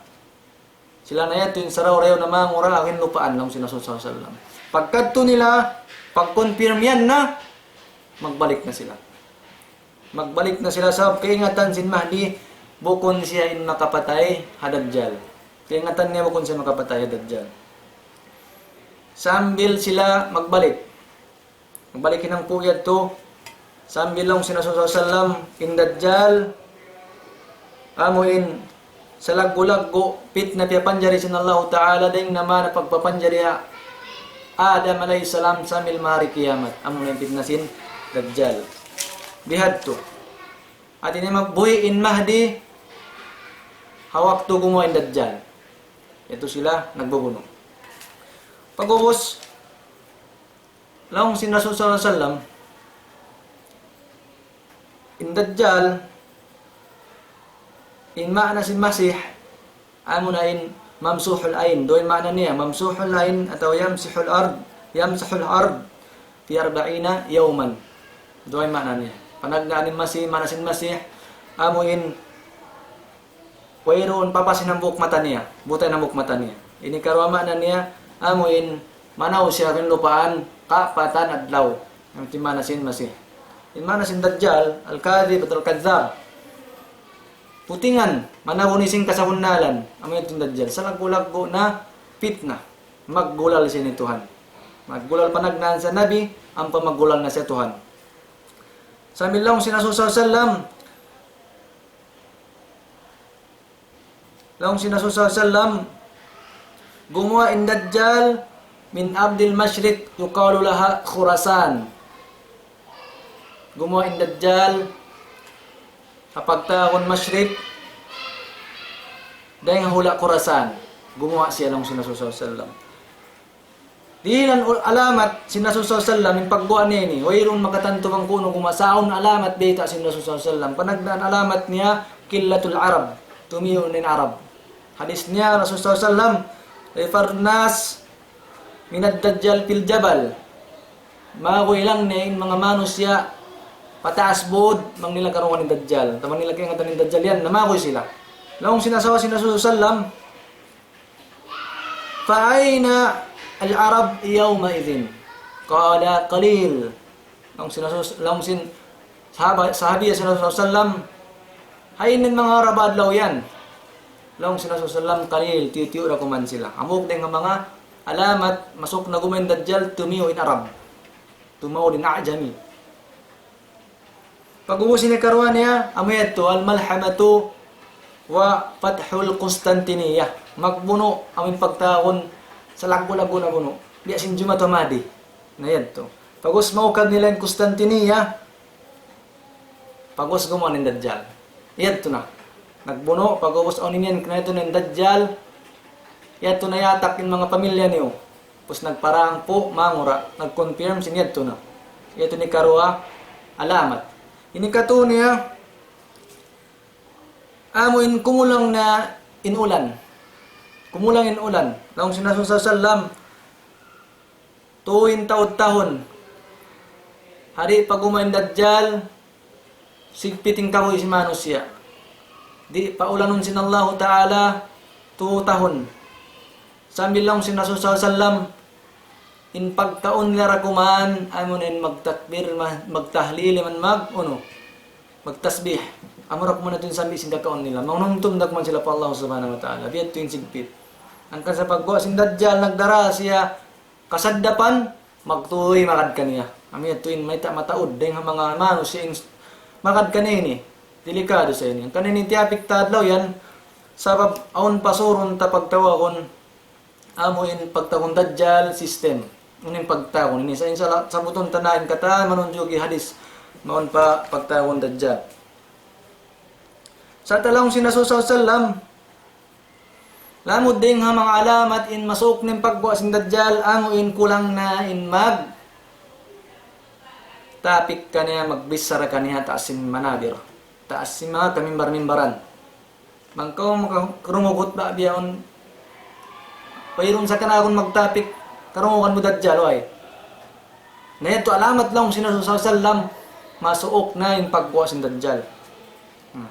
Sila na yadtu in sarayaw-rayaw na mangura' ha lupaan laung sin Rasul sallallahu alayhi wasallam. Pagkadtu nila, pag-confirm yan na, magbalik na sila. Magbalik na sila sabab kaingatan sin Mahdi, bukun siya in makapatay ha Dajjal. Kaingatan niya bukun siya makapatay ha Dajjal. Sambil sila magbalik. Magbalik hinang ku yadtu, sambil laung sin Rasul sallallahu alayhi wasallam, in Dajjal, amu in salaggu'-laggu' pitna piyapanjari sin Allahu Ta'ala, dayng ha manga pagpapanjari ha Adam alayhi salam sambil mari kiyamat. Amu na in pitna sin Dajjal. Bihadtu. Hati niya magbuhi' in Mahdi, ha waktu gumuwa' in Dajjal. Yadtu sila nagbubunu'. Pag-ubus, laung sin Rasul sallallahu alayhi wasallam, in Dajjal, in maana sin Masih, amu na in mamsuhul ain. Duwa in maana niya, mamsuhul ain atawa yamsihul ard, yamsahul ard fi arba'ina yawman. Duwa in maana niya. Panagnaan in Masih, maana sin Masih, amu in wayruun papas in hambuuk mata niya, buta in hambuuk mata niya. Ini karuwa maana niya, amu in manaw siya ha lupaan, kapatan adlaw. Amu in maana sin Masih. In maana sin Dajjal, al-kadhib, al-kadhab. Putingan, manaw ini sin kasabunnalan. Amu in Dajjal. Salaggu'-laggu' na pitna. Maggulal siya ni Tuhan. Maggulal panagnaan sa Nabi, ampa maggulal na siya Tuhan. Sambil laung sin Rasul sallallahu alayhi wasallam, laung sin Rasul sallallahu alayhi wasallam, gumuwa' in Dajjal min ardil mashriq yuqalu laha Khurasan. Gumuwa' in Dajjal ha pagtawagun mashriq, dayng ha hula' Khurasan. Gumuwa' siya laung sin Rasul sallallahu alayhi wasallam. Dihilan ul-, alamat sin Rasul sallallahu alayhi wasallam, in pagguwa' niya ini, wayruun makatantu bang kunu' gumuwa', sa' awn alamat bayta' sin Rasul sallallahu alayhi wasallam. Panagnaan alamat niya, قلة العرب, tumiyu' in Arab. Hadis niya, Rasul sallallahu alayhi wasallam, رفع الناس من الدجال في الجبل. Maguy lang niya in manga manusiya' pataas bud, bang nila karungugan in Dajjal. Bang nila kaingatan in Dajjal yan, na maguy sila. Laung sin asawa sin Rasul sallallahu alayhi wasallam, فأين العرب يومئذ؟ قال قليل. Laung sin Rasul, laung sin sahaba, sahabiya sin Rasul sallallahu alayhi wasallam, hain in manga Arab adlaw yan? Laung sin Rasul sallallahu alayhi wasallam, قليل, tiyu'-tiyu' da kuman sila. Hambuuk dayn ha manga alamat, masuuk na gumuwa' in Dajjal, tumiyu' in Arab. Tumaud in Ajami. Pag'ubus in hikaruwa niya, amu yadtu, الملحمة وفتح القسطنطينية. Magbunu', amu in pagtawagun salaggu'-laggu' na bunu'. Biya' sin Jumatu Mahdi. Na yadtu. Pag'ubus maukab nila in Kustantiniya, pag'ubus gumuwa' in Dajjal. Yadtu na. Nagbunu', pag'ubus awn in yan, kaniya yadtu na in Dajjal. Yadtu na yatak in manga pamilya niyu. Pus nagparang pu, mangura', nag-confirm sin yadtu na. Yadtu in hikaruwa alamat. In hikatu niya, amu in kumulang na in ulan. Kumulang in ulan. Laung sin Rasul sallallahu alayhi wasallam, tuud in taud tahun. Di' pa gumuwa' in Dajjal, sigpit in kabuhi' sin manusiya'. Di' pa ulanun sin Allahu Ta'ala, tuud tahun. Sambil laung sin Rasul sallallahu alayhi wasallam, in pagkaun nila da kuman, amu na in magtakbir, ma-, magtahlil, iban mag, unu, magtasbih. Amu da kuman yadtu in sambil sin kakaun nila. Manumtum da kuman sila pa Allah Subhanahu wa Ta'ala. Biya' yadtu in sigpit. Hangkan sa pagguwa' sin Dajjal, nagdara siya kasaddapan, magtuy magad kaniya. Amu yadtu in mayta' mataud, dayn ha manga manusiya' in magad kaniya ini. Delikadu sa ini. Hangkan ini tiyapik ta adlaw yan, sabab awn pasurun ta pagtawagun, amu in pagtawagun Dajjal system. Unu in pagtawagun ini. Sa' insya Allah, sabutun ta na in katan, manunjuki hadis, mawn pa pagtawagun Dajjal. Sa' laung sin Rasul sallallahu alayhi wasallam, lamud dayn ha manga alamat in masuuk na in pagguwa' sin Dajjal, amu in kulang na in magtapik kaniya, magbichara kaniya, taas sin manabir, taas sin manga kamimbar-mimbaran. Bang kaw makarungug khutba bihaun, wayruun sa kanagun magtapik, karungugan mu Dajjal, way. Na yadtu alamat laung sin Rasul sallallahu alayhi wasallam, masuuk na in pagguwa' sin Dajjal. Hmm.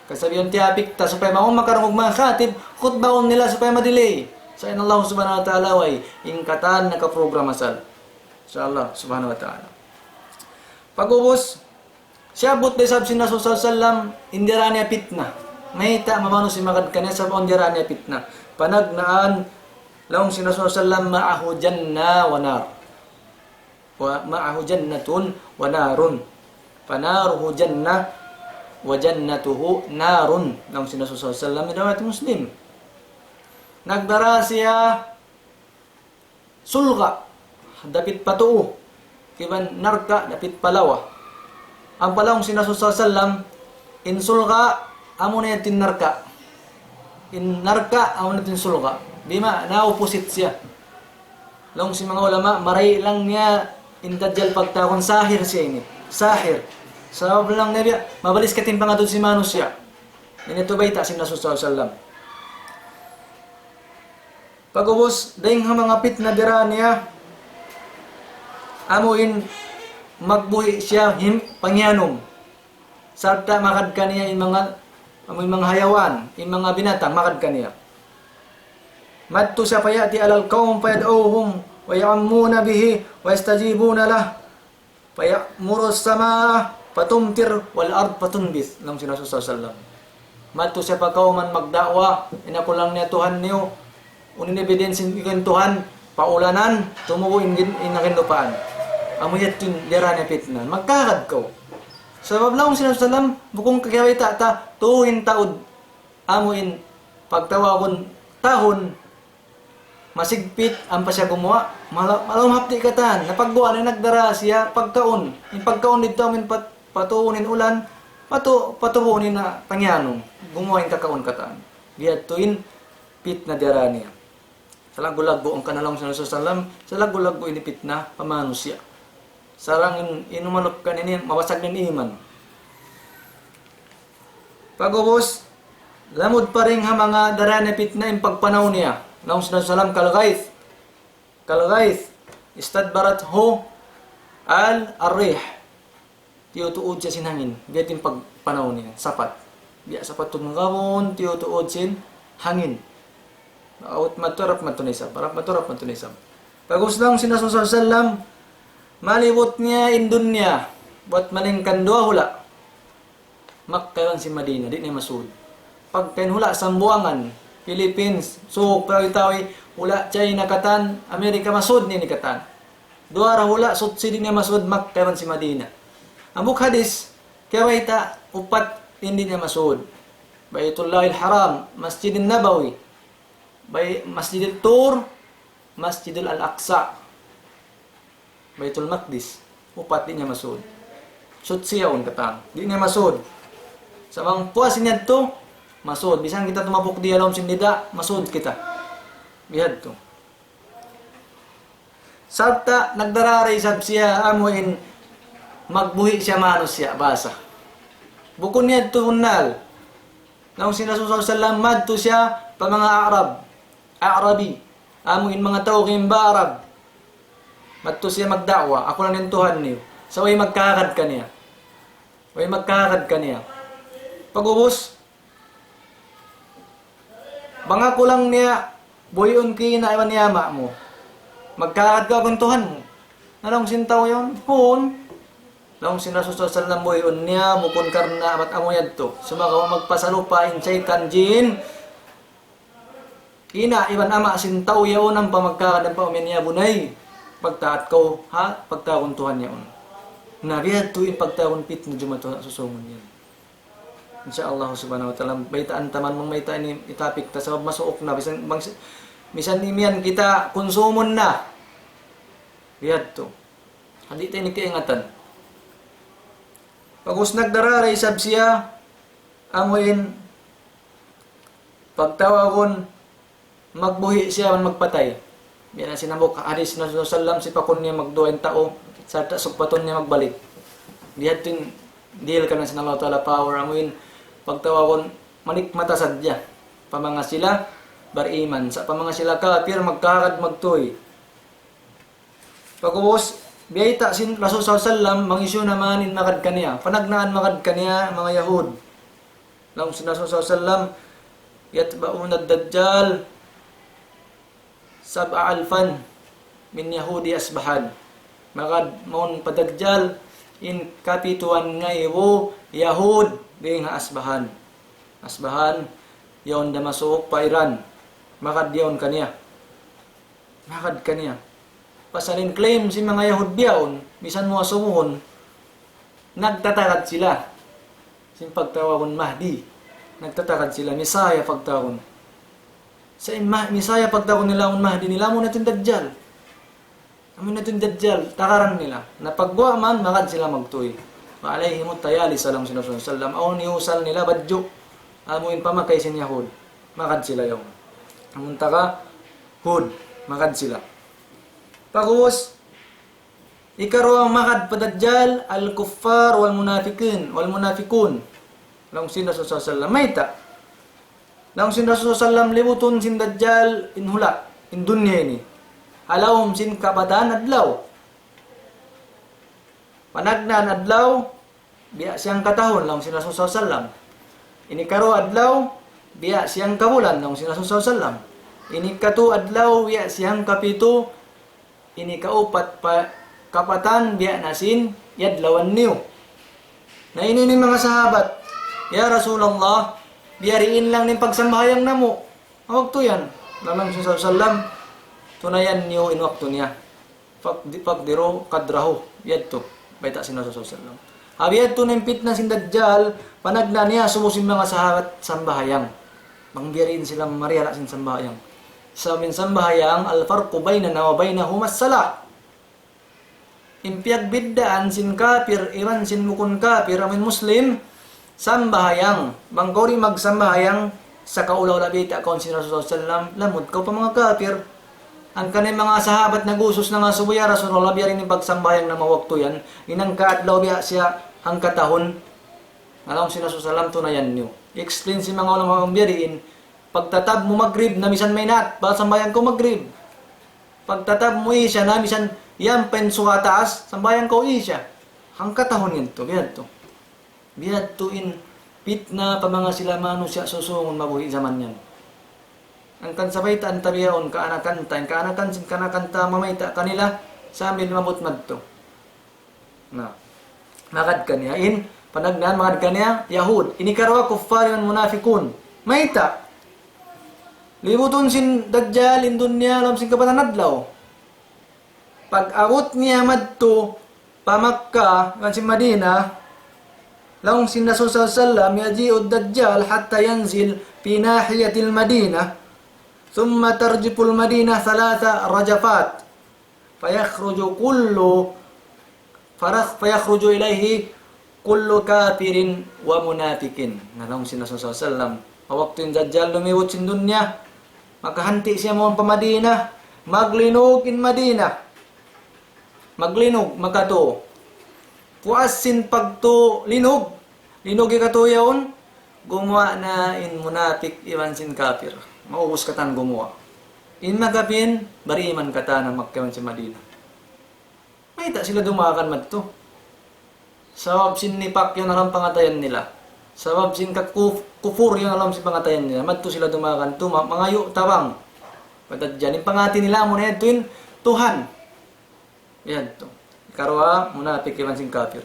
Kasabihan tiyapik ta supaya mawn makarungug manga khatib, khutbahun nila supaya ma-delay. Sa' in Allah Subhanahu wa Ta'ala way, in katan nakaprograma asal. Insya Allah Subhanahu wa Ta'ala. Pag'ubus, siyabut da isab sin Rasul sallallahu alayhi wasallam, in diyara niya pitna. Mayta' mamanu sin magad kaniya sabab in diyara niya pitna. Panagnaan, laung sin Rasul sallallahu alayhi wasallam, معه جنة ونار. ومعه جنة ونار. فناره جنة وجنته نار. Laung sin Rasul sallallahu alayhi wasallam, riwayat Muslim. Nagdara siya sulga', dapit pa tuu, iban narka', dapit pa lawa. Ampa laung sin Rasul sallallahu alayhi wasallam, in sulga', amu na yan in narka'. In narka', amu na yan in sulga'. Bima, na opposite siya. Laung sin manga ulama, marayi' lang niya in Dajjal pagtawagun sahir siya ini. Sahir. Sabab lang niya, mabalis katimpangan sin manusiya'. Ini tuud bayta' sin Rasul sallallahu alayhi wasallam. Pag'ubus, dayn ha manga pitna diyara niya, amu in magbuhi' siya him-, pangiyanum. Sarta' magad kaniya in manga, amu in manga hayawan, in manga binatang, magad kaniya. Madtu siya فيأتي على القوم فيدعوهم ويعمون به ويستجيبون له. فيأمر السماء فتمطر والأرض فتنبت. Laung sin Rasul sallallahu alayhi wasallam. Madtu siya pa kawman magda'wa, in aku laung niya Tuhan niyu, unu in evidence niyu in Tuhan, paulanan, tumubu' in gin-, in lupaan. Amu yadtu in diyara niya pitna. Magkahagad kaw. Sabab laung sin Rasul sallallahu alayhi wasallam, bukun kakiyabayta' ta, tuud in taud, amu in pagtawagun tahun, masigpit, ampa siya gumuwa', mala-, malaum hapdi' katan, na pagguwa' niya nagdara siya pagkaun. In pagkaun didtu amu in pat-, patuun in ulan, patu-, patubuun in, ah, pangiyanum. Gumuwa' in kakaun katan. Biya' yadtu in pitna diyara niya. Salaggu'-laggu' in kanalung sin Rasul sallam, salaggu'-laggu' ini pitna pa manusiya'. Sarang in, in umalup kan ini, mawasag in iman. Pag'ubus, lamud pa dayn ha manga dara niya pitna in pagpanaw niya. Laung sin Rasul sallam, كالغيث، كالغيث استدبرته ال-، الريح. Tiyutuud siya sin hangin. Biya' diin pagpanaw niya, sapat. Biya' sapat tuud gabun, tiyutuud sin hangin. Awut madtu, harap madtu na isab, harap madtu, harap madtu na isab. Pag'ubus laung sin Rasul sallallahu alayhi wasallam, malibut niya in dunya, buat malingkan duwa hula'. Makkah iban sin Madina, di' niya masud. Pagka in hula' Sambuwangan, Philippines, Sug, Tawi-Tawi, hula' China katan, Amerika, masud niya ini katan. Duwa ra hula' suchi di' niya masud Makkah iban sin Madina. Hambuuk hadis, kiyabayta' upat in di' niya masud. Baytullahil Haram, Masjidin Nabawi, Bay-, Masjidil Tur, Masjidil Al-Aqsa, Baytul Maqdis. Upat di' niya masud. Suchi yaun katan. Di' niya masud. Sa' bang puas niya yadtu, masud. Bisan kita tumapuk di ha lawm sin dida', masud kita. Bihadtu. Sarta' nagdarara isab siya amu in magbuhi' siya manusiya' bahasa. Bukun niya yadtu bunnal. Laung sin Rasul sallallahu alayhi wasallam, madtu siya pa manga Arab, Arabi, amu in manga tau kimba Arab. Madtu siya magda'wa, "Aku na in Tuhan niyu." Sa' way magkahagad kaniya. Way magkahagad kaniya. Pag'ubus, "Bang aku laung niya, buhiun kaw na iban in ama' mu, magkahagad kaw, aku in Tuhan mu." Na laung sin tau yaun, "Huun." Laung sin Rasul sallallahu alayhi wasallam, "Buhiun niya, bukun karna' bat amu yadtu. Sumagawa' magpasalupa in saytan jin, ina' iban ama' sin tau yaun ampa magkahagad ampa umiyan niya, 'Bunay, pagtaat kaw, ha, pagtawagun Tuhan yaun.'" Na bihadtu in pagtawagun pitna jumatu ha susungun yan. Insya Allah subhanahu wa ta'ala, baytaan ta man manga mayta' ini i-topic ta, sabab masuuk na, misan, bang, misan imiyan kita kunsumun na. Bihadtu. Di' ta ini kaingatan. Pag'ubus nagdarara isab siya, amu in pagtawagun magbuhi' siya iban magpatay. Biya' na sin hambuuk hadis sin Rasul sallallahu alayhi wasallam, sipakun niya magduwa in tau, sarta' sugpatun niya magbalik. Bihadtu in dihil kaniya sin Allah Ta'ala power, amu in pagtawagun manikmat sadja pa manga sila bariman. Sa' pa manga sila kapir, magkahagad magtuy. Pag'ubus, biyayta' sin Rasul sallallahu alayhi wasallam, bang hisiyu na man in magad kaniya. Panagnaan magad kaniya, manga Yahud. Laung sin Rasul sallallahu alayhi wasallam, يتبعون الدجال سبع ألف من يهود أصبهان. Magad mawn pa Dajjal in kapituan ngaibu Yahud dayn ha Asbahan. Asbahan, yaun Damascus pa Iran. Magad yaun kaniya. Magad kaniya. Pasal in claim sin manga Yahud bihaun, misan mu asubuhun, nagtatagad sila sin pagtawagun Mahdi. Nagtatagad sila, Messiah pagtawagun. Sa' in Ma-, Messiah pagtawagun nila, amun Mahdi nila, amu na in Dajjal. Amu na in Dajjal, tagaran nila. Na pagguwa' man, magad sila magtuy. وعليهم الطيالسة, laung sin Rasul sallallahu alayhi wasallam. Awn iyusal nila badju'. Amu in pamakay sin Yahud. Magad sila yaun. Amun taga Hud, magad sila. Pag'ubus, ikaruwa magad pa Dajjal, الكفار والمنافقين، والمنافقون. Laung sin Rasul sallallahu alayhi wasallam. Mayta'? Laung sin Rasul sallallahu alayhi wasallam, libutun sin Dajjal in hula', in dunya ini. Ha lawm sin kapatan adlaw. Panagnaan adlaw, biya' siyang katahun, laung sin Rasul sallallahu alayhi wasallam. Ini karuwa adlaw, biya' siyang kabulan, laung sin Rasul sallallahu alayhi wasallam. Ini katu adlaw, biya' siyang kapitu, ini kaupat pa kapatan, biya' na sin adlawan niyu. Na ini in manga sahabat, "Ya Rasulullah, biyariin laung in pagsambahayang namu'." Waktu yan, laung sin Rasul sallallahu alayhi wasallam, tunayan niyu in waktu niya. Faqdi-, faqdiru qadrahu. Yadtu. Bayta' sin Rasul sallallahu alayhi wasallam. Ha bihadtu na in pitna sin Dajjal, panagnaan niya asubu sin manga sahabat sambahayang. Bang biyariin sila mariyala sin sambahayang. Sabab in sambahayang, الفرق بيننا وبينهم الصلاة. In piyagbiddaan sin kapir, iban sin bukun kapir, amun Muslim, sambahayang. Bang kaw di' magsambahayang, Sakaula-ula biyayta' kaw sin Rasul sallallahu alayhi wasallam, lamud kaw pa manga kapir. Hangkan in manga sahabat nag-usus na nga subu, "Ya Rasulullah, biya' diin in pagsambahayang namu' waktu yan, in hangka adlaw biya' siya hangka tahun?" Laung sin Rasul sallallahu alayhi wasallam, "Tunayan niyu." Explain sin manga ulama bang biya' diin, pagtatab mu magrib na misan maynaat, bang sambahayang kaw magrib. Pagtatab mu isya na misan yan pa in suga taas, sambahayang kaw isya. Hangka tahun yadtu, biya' yadtu. Biya' yadtu in pitna pa manga sila manusiya' susūngun mabuhi' jaman yan. Hangkan sa baytaan ta bihaun, kaanakan ta, in kaanakan sin kaanakan ta mamayta' kanila, sambil maabut madtu. Na, magad kaniya in, panagnaan magad kaniya, Yahud. Ini karuwa kuffar iban munafikun. Mayta'? Libutun sin Dajjal in dunya lawm sin kabatan adlaw. Pag-abut niya madtu pa Makkah, iban sin Madinah, laung sin Rasul sallallahu alayhi wasallam, "يجيء الدجال حتى ينزل في ناحية المدينة، ثم ترجف المدينة ثلاث رجفات، فيخرج كل، فرخ-، فيخرج إليه كل كافر ومنافق." Na, laung sin Rasul sallallahu alayhi wasallam, waktu in Dajjal lumibut sin dunya, makahanti' siya mawn pa Madinah, maglinug in Madinah. Maglinug, makatu. Puas sin pagtu linug, linug hikatu yaun, gumuwa' na in munapik iban sin kapir. Maubus katan gumuwa'. In makapin, bariman katan ha Makkah iban sin Madinah. Mayta' sila dumagan madtu? Sabab sin nifak yan ha lawm pangatayan nila. Sabab sin kakuf-, kufur yan ha lawm sin pangatayan nila. Madtu sila dumagan tu, ma-, mangayu' tabang. Pagka dyan, in pangati nila, amu na yadtu in Tuhan. Yadtu. Karuwa, munapik iban sin kapir.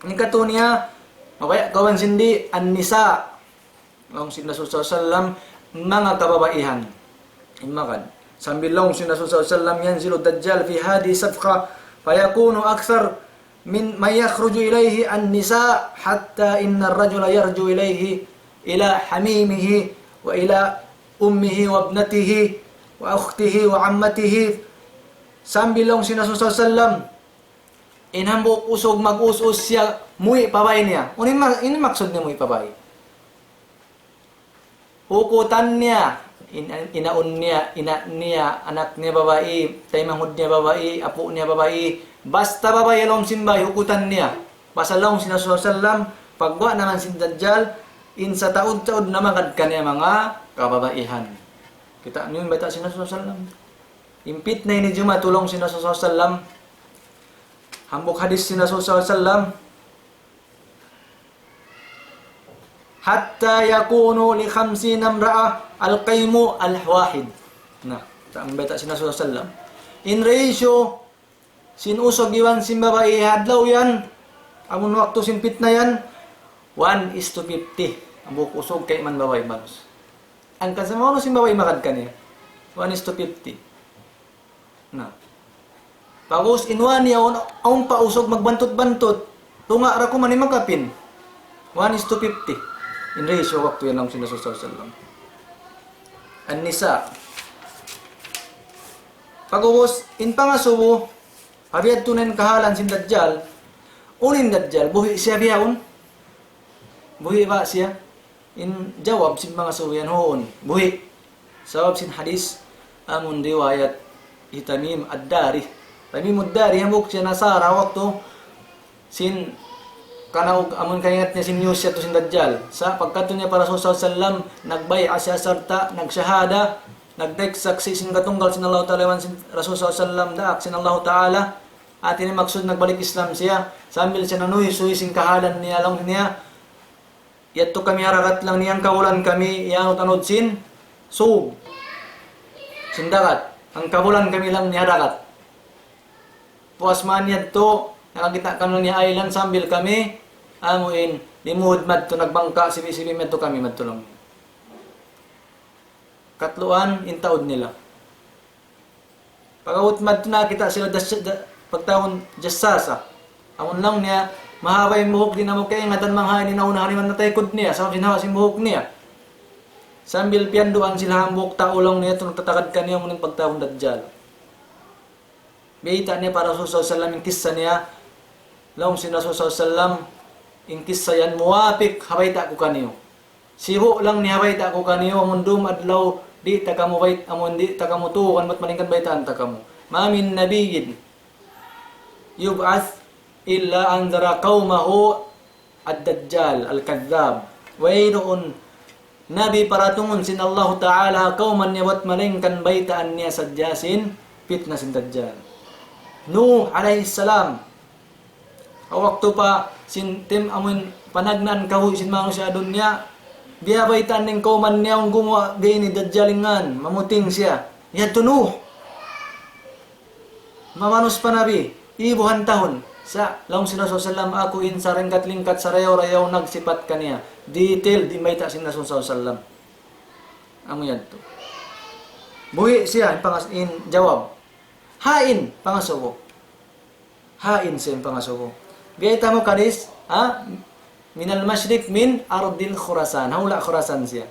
Hikatu niya, mabaya' kaw iban sin di', An-Nisa. Laung sin Rasul sallallahu alayhi wasallam, manga kababaihan. Imakan. Sambil laung sin Rasul sallallahu alayhi wasallam, "ينزل الدجال في هذه الصفقة، فيكون أكثر من، من يخرج إليه النساء، حتى إن الرجل يرجع إليه، إلى حميمه، وإلى أمه وابنته، وأخته وعمته." Sambil laung sin Rasul sallallahu alayhi wasallam, in hambuuk usug mag-us-us siya, muwi' pa bay niya. Unu in ma-, in maksud niya muwi' pa bay? Hukutan niya, in-, inaun niya, ina' niya, anak niya babai, taymanghud niya babai, apu' niya babai, basta babai ha lawm sin bay, hukutan niya. Pasal laung sin Rasul sallallahu alayhi wasallam, pagguwa' na man sin Dajjal, in sataud-taud na magad kaniya manga kababaihan. Kita' niyu in bayta' sin Rasul sallallahu alayhi wasallam. In pitna ini jumatu laung sin Rasul sallallahu alayhi wasallam. Hambuuk hadis sin Rasul sallallahu alayhi wasallam, "حتى يكون لخمسين امرأة القيم الواحد." Na, ta-, bayta' sin Rasul sallallahu alayhi wasallam. In ratio sin usug iban sin babai ha adlaw yan, amun waktu sin pitna yan, one is to fifty. Hambuuk usug kayman babai manus. Hangkan sa maunu sin babai magad kaniya. One is to fifty. Na. Pag'ubus in one yaun, awn pa usug magbantut-bantut. Tunga' ra kuman in makapin. One is to fifty. In ratio waktu yan laung sin Rasul sallallahu alayhi wasallam. An-Nisa. Pag'ubus, in pangasubu, ha biya' tuud in kahalan sin Dajjal. Unu in Dajjal, buhi' siya bihaun? Buhi' ba siya? In jawab sin manga subu yan, huun, buhi'. Sabab sin hadis, amun riwayat hi Tamim Ad-Dari. Tamim Ad-Dari, hambuuk siya Nasara waktu sin kanaug, amun kaingat niya sin news yadtu sin Dajjal. Sa' pagkadtu niya pa Rasul sallallahu alayhi wasallam, nagbay'a siya sarta', nagshahada, nagdaik saksi' sin katunggal sin Allahu Ta'ala iban sin Rasul sallallahu alayhi wasallam, daak sin Allahu Ta'ala. Hati niya maksud nagbalik Islam siya, sambil siya nanuysuy sin kahalan niya, laung niya, "Yadtu kami ha dagat laung niya, hangkabulan kami, iyanud-anud sin sug, sin dagat. Hangkabulan kami laung niya ha dagat. Puas man yadtu, nakakita' kami laung niya island sambil kami, amu in, limud madtu, nagbangka', sibi'-sibi' madtu kami, madtu laung niya." Katluan, in taud nila. Pag-abut madtu nakakita' sila das-, da-, pagtawagun jassasa. Amun laung niya, mahaba' in buhuk, di' na mu kaingatan bang ha ini naunahan iban nataykud niya, sabab sin haba' sin buhuk niya. Sambil piyanduan sila hambuuk tau laung niya, yadtu nagtatagad kaniya, amu in pagtawagun Dajjal. Biyayta' niya pa Rasul sallallahu alayhi wasallam in kissa niya, laung sin Rasul sallallahu alayhi wasallam, in kissa yan muwapik ha bayta' ku kaniyu. Sibu' laung niya bayta' ku kaniyu, amun dum adlaw, di' ta kamu bayt-, amun di' ta kamu tuugan, bat malayngkan baytaan ta kamu. ما من نبي يبعث إلا أنذر قومه الدجال الكذاب. Wayruun nabi paratungun sin Allahu Ta'ala ha kawman niya bat malayngkan baytaan niya sadja sin pitna sin Dajjal. Nuh alayhi salam, ha waktu pa sin tim amun panagnaan kahuy sin manusiya' ha dunya, biya' baytaan niya in kawman niya, unggumu' biya' ini Dajjal in ngan, mamuting siya. Yadtu Nuh. Mamanus pa nabi, ibuhan tahun. Sa', laung sin Rasul sallam, aku in saringkat-lingkat, sarayaw-rayaw nagsipat kaniya. Detail, di' mayta' sin Rasul sallam. Amu yadtu. Buhi' siya, in pangas-, in jawab. Hain, pangasubu. Hain siya, in pangasubu. Biyayta' mu hadis, ha? من المشرق من أرض خراسان. Ha hula' Khurasan siya.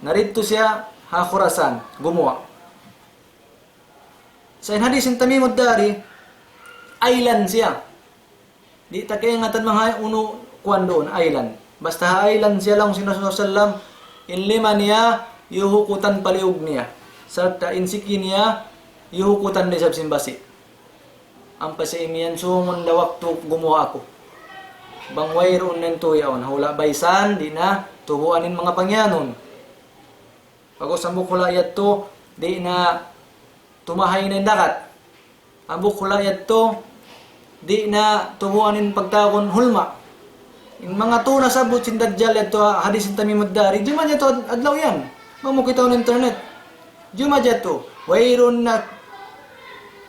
Naridtu siya, ha Khurasan, gumuwa'. Sa' in hadis sin Tamimud Dari, island siya. Di' ta kaingatan manga unu kuwan duun, island. Basta ha island siya laung sin Rasul sallam, in lima niya, yuhukutan palihug niya. Sarta' in siki niya, yuhukutan da isab sin basi'. Ampa siya imiyan sungun da waktu gumuwa' aku. Bang wayruun na in tuyaun, ha hula' baysan, di' na tubuan in manga pangiyanun. Pag'ubus hambuuk hula' yadtu, di' na tumahay na in dagat. Hambuuk hula' yadtu, di' na tubuan in pagtawagun hulma'. In manga tū nasabbut sin Dajjal yadtu, ha, hadis sin Tamimud Dari, jumma yadtu ad-, adlaw yan. Bang mu kitaun internet. Jumma yadtu. Wayruun na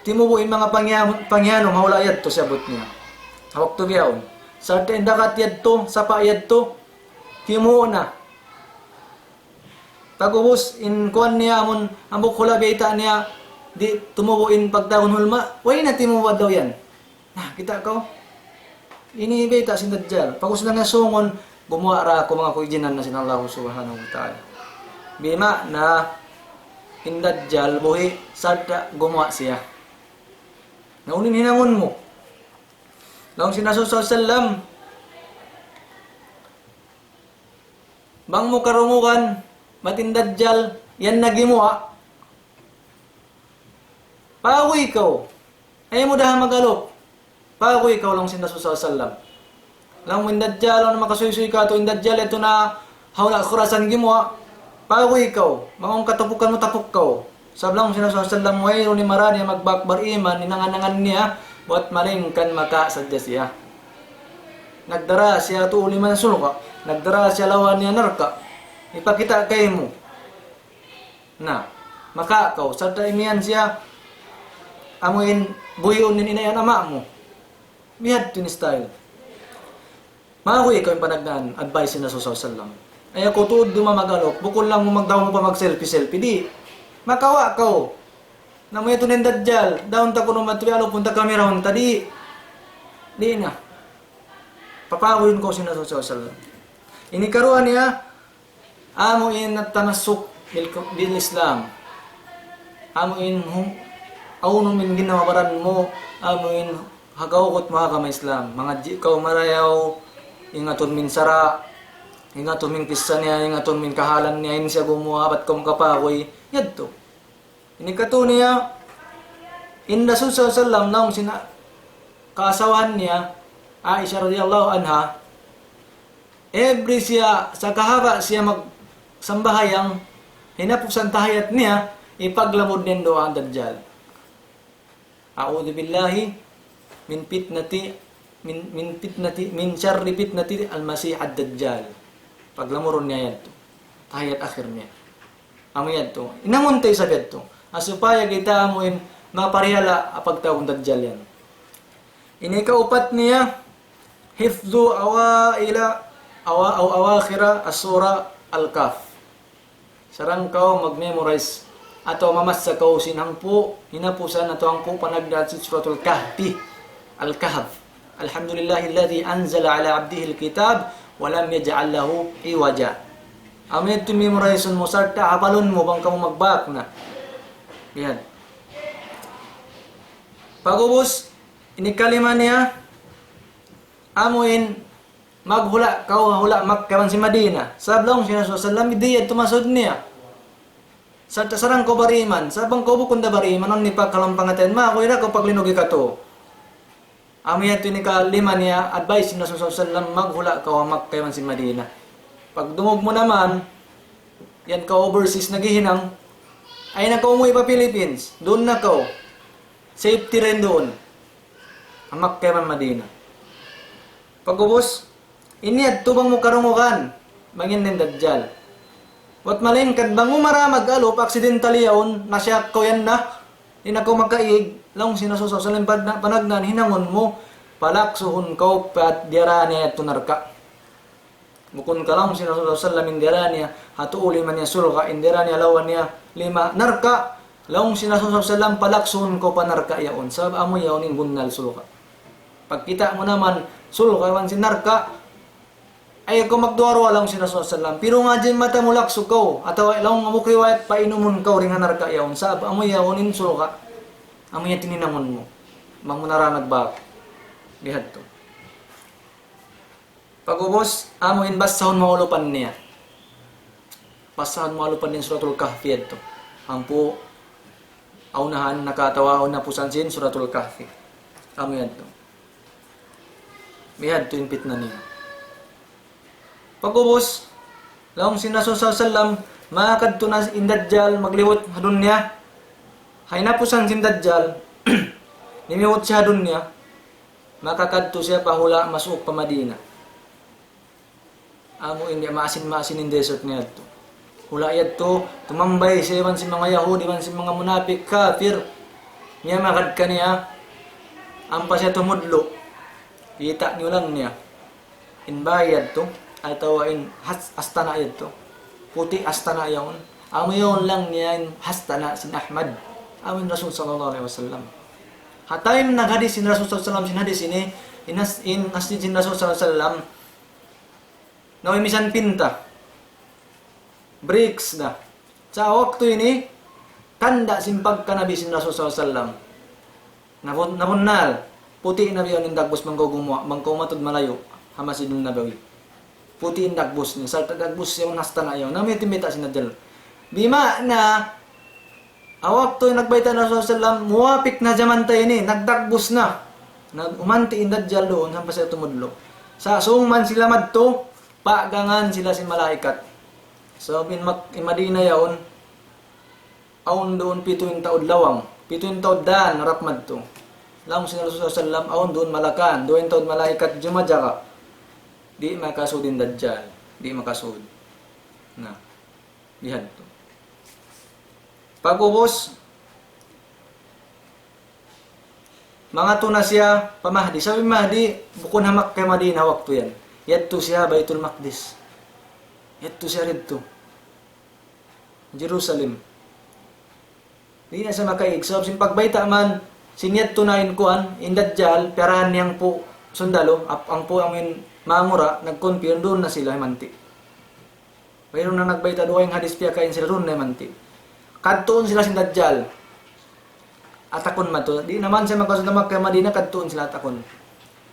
timubu' in manga pangiya-, pangiyanun ha hula' yadtu sabbut niya. Ha waktu bihaun. Sarta' in dagat yadtu, sapa' yadtu, timu' na. Pag'ubus in kuwan niya amun hambuuk hula' bayta' niya di' tumubu' in pagtawagun hulma', way na timubu' adlaw yan. Na, kita' kaw? Ini bayta' sin Dajjal. Pag'ubus laung niya sungun, gumuwa' ra aku manga kuijinan na sin Allah Subhanahu wa Ta'ala. Bima'na, in Dajjal buhi' sarta' gumuwa' siya. Na unu in hinangun mu? Laung sin Rasul sallallahu alayhi wasallam, bang mu karungugan, bat in Dajjal, yan na gimuwa'. Paguy kaw. Ayaw mu da ha magalop. Paguy kaw laung sin Rasul sallallahu alayhi wasallam. Laung in Dajjal, unu makasuysuy katu', in Dajjal yadtu na ha hula' Khurasan gimuwa'. Paguy kaw. Bang awn katapukan mu, tapuk kaw. Sabab laung sin Rasul sallallahu alayhi wasallam, wayruun himara niya magbak bariman, in angan-angan niya, bat malayngkan makawa' sadja siya. Nagdara siya tuud liman surga', nagdara siya lawa niya narka'. Hipakita' kaymu. Na, makawa' kaw, sarta' imiyan siya, amu in buhiun in ina' iban ama' mu. Bihadtu in style. Maguy kaw in panagnaan, advice sin Rasul sallallahu alayhi wasallam. Ayaw kaw tuud duun magalop, bukun laung mu magdaun mu pa mag-selfie-selfie, di'. Makawa' kaw. Na amu yadtu na in Dajjal, daun ta kunu' matuwi alupun ta kamera hun ta, di'. Di' na. Papaguyun kaw sin Rasul sallallahu alayhi wasallam. Ini karuwa niya, amu in at-tamassuk bil, bil Islam. Amu in hum-, awn mu in ginhawa-baran mu, amu in hagaugut mu ha agama Islam. Mangadji' kaw marayaw, ingatun mu in sara', ingatun mu in kissa niya, ingatun mu in kahalan niya, in siya gumuwa', bat kaw makapaguy, yadtu. Ini katu' niya, in Rasul sallallahu alayhi wasallam, laung sin kaasawahan niya, Aisha radiyallahu anha, every siya, sakahaba' siya magsambahayang, hinapusan tahiyat niya, hipaglamud niya in duwaa Dajjal. أعوذ بالله من فتنة، من، من فتنة، من شر فتنة المسيح الدجال. Paglamurun niya yadtu. Tahiyat akhir niya. Amu yadtu. Hinangun ta isab yadtu. Ha supaya kita amu in maparihala' ha pagtawagun Dajjal yan. Ini kaupat niya, حفظ أوائل أو، أو أواخر السورة الكهف. Sarang kaw mag-memorize atawa mamassa kaw sin hangpu' hinapusan atawa hangpu' panagnaan sin Suratul Kahfi. Al-Kahf. الحمد لله الذي أنزل على عبده الكتاب ولم يجعل له عوجا. Amu yadtu memorize mu sarta' hapalun mu bang kamu magbak na. Yan. Pag'ubus, ini kalima niya, amu in maghula' kaw ha hula' Makkah iban sin Madina. Sabab laung sin Rasul sallallahu alayhi wasallam, di' yadtu maksud niya. Sa-, sarang kaw bariman, sabab bang kaw bukun da bariman, awn nipakalung pangatayan, makuya da kaw paglinug hikatu. Amu yadtu in hikalima niya, advice sin Rasul sallallahu alayhi wasallam, maghula' kaw ha Makkah iban sin Madina. Pagdungug mu naman, yan kaw overseas naghihinang, ayaw na kaw umuwi pa Philippines, duun na kaw. Safety ra in duun. Ha Makkah iban Madina. Pag'ubus, in yadtu bang mu karungugan, bang yan in Dajjal. Buwat malingkat bang mu mara mag-alup, accidentally yaun, nasyak kaw yan na, di' na kaw makaig, laung sin Rasul sallallahu alayhi wasallam, panag-, panagnaan hinangun mu, palaksuhun kaw pa diyara niya yadtu narka'. Bukun ka laung sin Rasul sallallahu alayhi wasallam in diyara niya, ha tuuli man niya surga', in diyara niya lawa niya lima narka', laung sin Rasul sallallahu alayhi wasallam, palaksuhun kaw pa narka' yaun, sabab amu yaun in bunnal surga'. Pagkita' mu naman surga' iban sin narka', ayaw kaw magduwa-ruwa laung sin Rasul sallallahu alayhi wasallam. Pirunga in mata mu, laksu kaw, atawa laung hambuuk riwayat, painumun kaw dayn ha narka' yaun. Sabab amu yaun in surga'. Amu yan in hinangun mu. Bang mu nara nagbak. Bihadtu. Pag'ubus, amu in basahun mu ha alupan niya. Basahun mu ha alupan niya in Suratul Kahfi yadtu. Ampu, ha unahan nakatawa, ha unahan pusan sin Suratul Kahfi. Amu yadtu. Bihadtu in pitna niya. Pag'ubus, laung sin Rasul sallallahu alayhi wasallam, makadtu na in Dajjal maglibut ha dunya. Ha hinapusan sin Dajjal, limibut siya ha dunya, makakadtu siya pa hula' masuuk pa Madina. Amu in biya' maasin-maasin in desert niya yadtu. Hula' yadtu, tumambay siya iban sin manga Yahudi, iban sin manga munapik, kafir. Miyamagad kaniya, ampa siya tumudlu'. Kita' niyu laung niya. In bāy yadtu, atawa in has-, astana' yadtu. Puti' astana' yaun. Amu yaun laung niya in astana' sin Ahmad. Amu in Rasul sallallahu alayhi wasallam. Ha time naghadis in Rasul sallallahu alayhi wasallam sin hadis ini, in has-, in masjid sin Rasul sallallahu alayhi wasallam, na way misan pinta. Bricks na. Sa' waktu ini, tanda' sin pagka Nabi sin Rasul sallallahu alayhi wasallam. Nabun-, nabunnal. Puti' na biya' yan in dagbus bang kaw gumuwa', bang kaw matud malayu', ha Masjidun Nabawi. Puti' in dagbus niya, sarta' dagbus siya, nastana' yaun. Amu yan in bayta' sin Dajjal. Bima'na, ha waktu nagbayta' in Rasul sallallahu alayhi wasallam, muwapik na jaman ta ini, nagdagbus na. Nag-, umanti' in Dajjal duun, sampay siya tumudlu'. Sa' sūng man sila madtu, pagangan sila sin malaikat. Sabab in Mak-, in Madina yaun, awn duun pitu in taud lawang, pitu in taud dān harap madtu. Laung sin Rasul sallallahu alayhi wasallam, awn duun malakan, duwa in taud malaikat jumajaga. Di' makasud in Dajjal, di' makasud. Na, bihadtu. Pag'ubus, mangatu na siya pa Mahdi. Sabab in Mahdi, bukun ha Makkah Madina waktu yan. Yadtu siya Baitul Maqdis. Yadtu siya didtu. Jerusalem. Di' na siya makaig. Sabab sin pagbayta' man, sin yadtu na in kuwan, in Dajjal, piyarahan niya hangpu' sundalu, ap-, hangpu' amu in mangura', nagkumpirma, duun na sila himanti'. Wayruun na nagbayta' dugaing hadis piyakain sila, duun na himanti'. Kadtuun sila sin Dajjal. Atakun madtu. Di' na man siya makasud ha Makkah Madina, kadtuun sila atakun.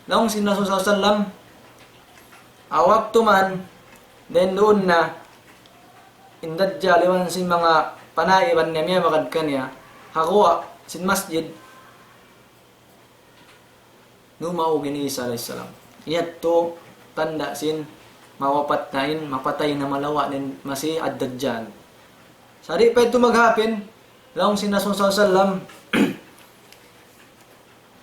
Laung sin Rasul sallallahu alayhi wasallam, ha waktu man, dayn duun na, in Dajjal, iban sin manga panaiban niya, miyamagad kaniya, ha guwa' sin masjid, numaug in Isa alayhis salam. Yadtu, tanda' sin mawapat na in, mapatay na malawa' na in Masih ad-Dajjal. Sa' di' pa yadtu maghapin, laung sin Rasul sallallahu alayhi wasallam,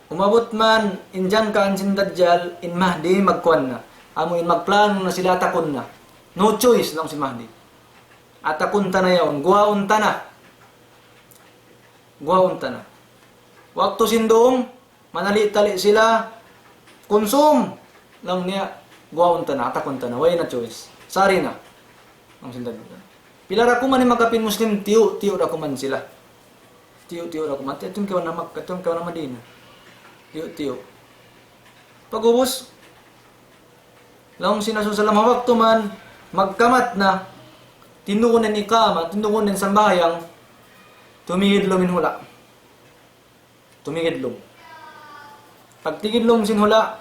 umabut man in jangkaan sin Dajjal, in Mahdi magkuwan na. Amu in magplano na sila, atakun na. No choice, laung sin Mahdi. Atakun ta na yaun, guwaun ta na. Guwaun ta na. Waktu sin dum, manali-tali sila, kunsum. Laung niya, guwaun ta na, atakun ta na, way na choice. Sari na. Laung sin Dajjal. Pila da kuman in makapin Muslim, tiyu'-tiyu' da kuman sila. Tiyu'-tiyu' da kuman. Yadtu in kaibanan Makkah, yadtu in kaibanan Madina. Tiyu'-tiyu'. Pag'ubus, laung sin Rasul sallallahu alayhi wasallam, ha waktu man, magkamat na, tindugun in iqama, tindugun in sambahayang, tumingidlum in hula'. Tumingidlum. Pagtingidlum sin hula',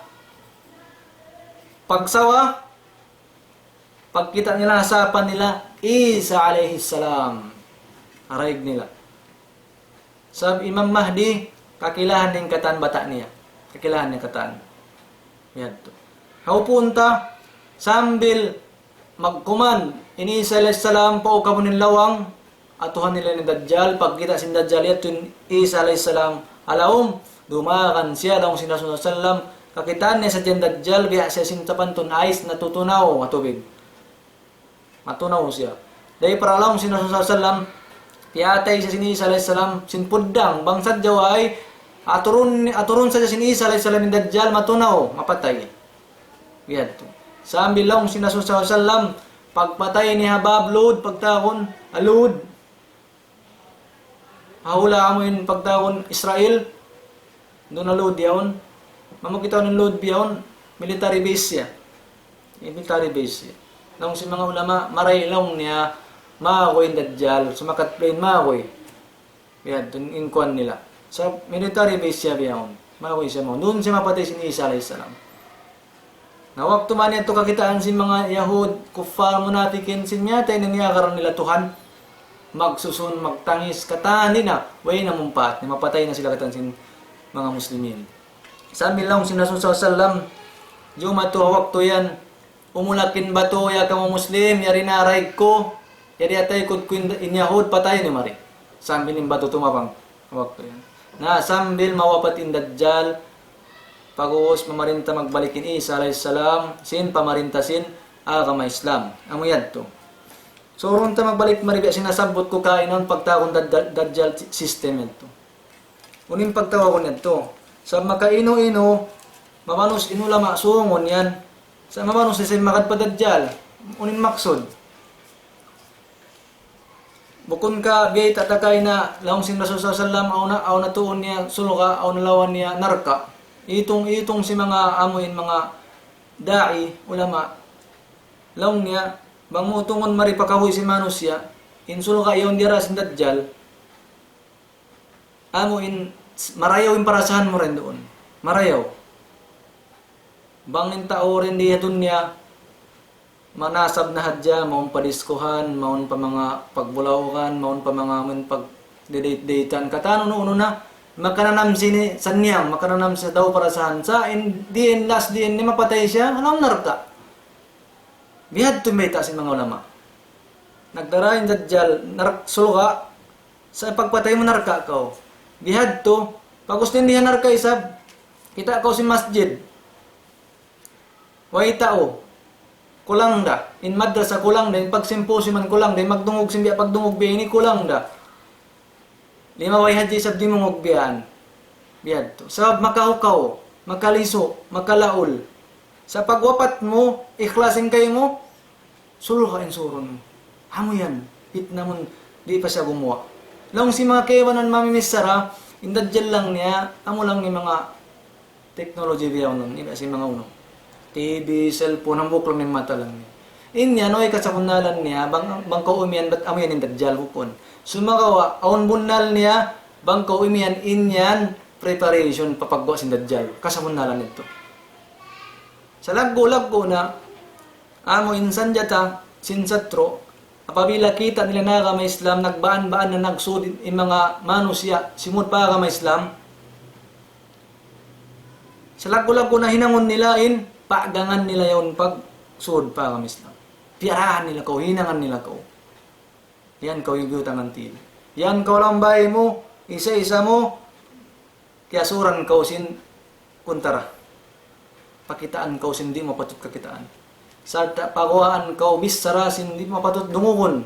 Pagsawa, pagkita' nila, sapa nila Isa alayhi salam. Araig nila. Sabab Imam Mahdi, kakilahan in katan bata' niya. Kakilahan niya katan. Yadtu. Hawpun ta, sambil magkuman in Isa alayhi salam, paukabun in lawang, atuhan nila in Dajjal, pagkita' sin Dajjal, yadtu in Isa alayhi salam, ha lawm, dumagan siya, laung sin Rasul sallallahu alayhi wasallam, kakitaan niya sadja in Dajjal, biya' siya sin sapantun ais natutunaw ha tubig. Matunaw siya. Dayn para laung sin Rasul sallallahu alayhi wasallam, piyatay siya sin Isa alayhi salam, sin puddang, bang sadja way, aturun, aturun sadja sin Isa alayhi salam in Dajjal, matunaw, mapatay. Yadtu. Sambil laung sin Rasul sallallahu alayhi wasallam, pagpatay niya ha bab Lud, pagtawagun, ha Lud. Ha hula' amu in pagtawagun Israel, duun ha Lud yaun. Mamu kita in Lud biya' yaun, military base siya. Military base siya. Laung sin manga ulama, maray laung niya, magoy in Dajjal, sumakat plane magoy. Yadtu in kuwan nila. Sa' military base siya biya' yaun. Magoy siya mawn. Duun siya mapatay sin Isa alayhi salam. Na waktu man yadtu kakitaan sin manga Yahud, kuffar, munafikin, sin miyatay na niyagaran nila Tuhan. Magsusun, magtangis, katan di' na, way na mumpaat, na mapatay na sila katan sin manga Muslimin. Sambil laung sin Rasul sallallahu alayhi wasallam, jumatu ha waktu yan, umulak in batu, ya kamu Muslim, yari na araig ku, yari ataykud ku in, in Yahud, patay niyu mari. Sambil in batu tumabang, ha waktu yan. Na sambil mawapat in Dajjal, pag'ubus mamarinta magbalik in Isa alayhi salam, sin pamarinta sin agama Islam. Amu yadtu. So, duun ta magbalik mari biya' sin nasabbut ku kaina in pagtawagun Dajjal, Dajjal system yadtu. Unu in pagtawagun yadtu? Sa' makainu-inu, mabanus in ulama sungun yan. Sa' mabanus in magad pa Dajjal. Unu in maksud? Bukun ka biyayta' ta kaina, laung sin Rasul sallallahu alayhi wasallam, awn na, awn na tuud niya surga', awn na lawan niya narka'. Itung, itung sin manga amu in manga da'i, ulama. Laung niya, bang mu utungun mari pa kabuhi' sin manusiya', in surga' yaun diyara sin Dajjal. Amu in, marayaw in parasahan mu dayn duun. Marayaw. Bang in tau dayn di ha dunya, manasab na hadja, mawn pa diskohan, mawn pa manga pagbulawgan, mawn pa manga amun pagdidate-datean, katan unu-unu na, makananam sin sannyang, makananam sin tau parasahan. Sa' in, di in last, di in mapatay siya, ha lawm narka'. Bihadtu in bayta' sin manga ulama. Nagdara in Dajjal, nark-, surga', sa' pagpatay mu narka' kaw. Bihadtu, pag'ubus dayn di ha narka' isab, kita' kaw sin masjid. Way tau, kulang da. In madrasa kulang da, in pagsimposiman kulang da, in magdungug sin biya' pagdungug biya' ini kulang da. Limabay hadja isab dimungug biyaan. Biyadtu. Sabab makahukaw, makalisu', makalaul. Sa' pagwapat mu, ikhlasin kaymu, surga' in surun mu. Amu yan, fitna mun di' pa siya gumuwa'. Laung sin manga kaibanan mamimichara, in Dajjal laung niya, amu laung niya manga technology biya' unu, iban sin manga unu. T V, cellphone, hambuuk laung niya mata laung niya. In yan, way kasabunnalan niya, bang, bang kaw umiyan, bat amu yan in Dajjal bukun. Sumagawa', awn bunnal niya, bang kaw umiyan, in yan, preparation, pa pagguwa' sin Dajjal. Kasabunnalan yadtu. Sa' laggu'-laggu' na, amu in sanjata, sin satru', apabila kita' nila na agama Islam, nagbaan-baan na nagsud in, in manga manusiya', simud pa agama Islam, sa' laggu'-laggu' na hinangun nila in, paggangan nila yaun pagsud pa agama Islam. Piyarahan nila kaw, hinangan nila kaw. Yan kaw iyutangan tili. Yan kaw lambay mu, isa-isa mu, kiyasuran kaw sin kuntara. Pakitaan kaw sin di' mapatut kakitaan. Sarta' paguwaan kaw bichara sin di' mapatut dungugun.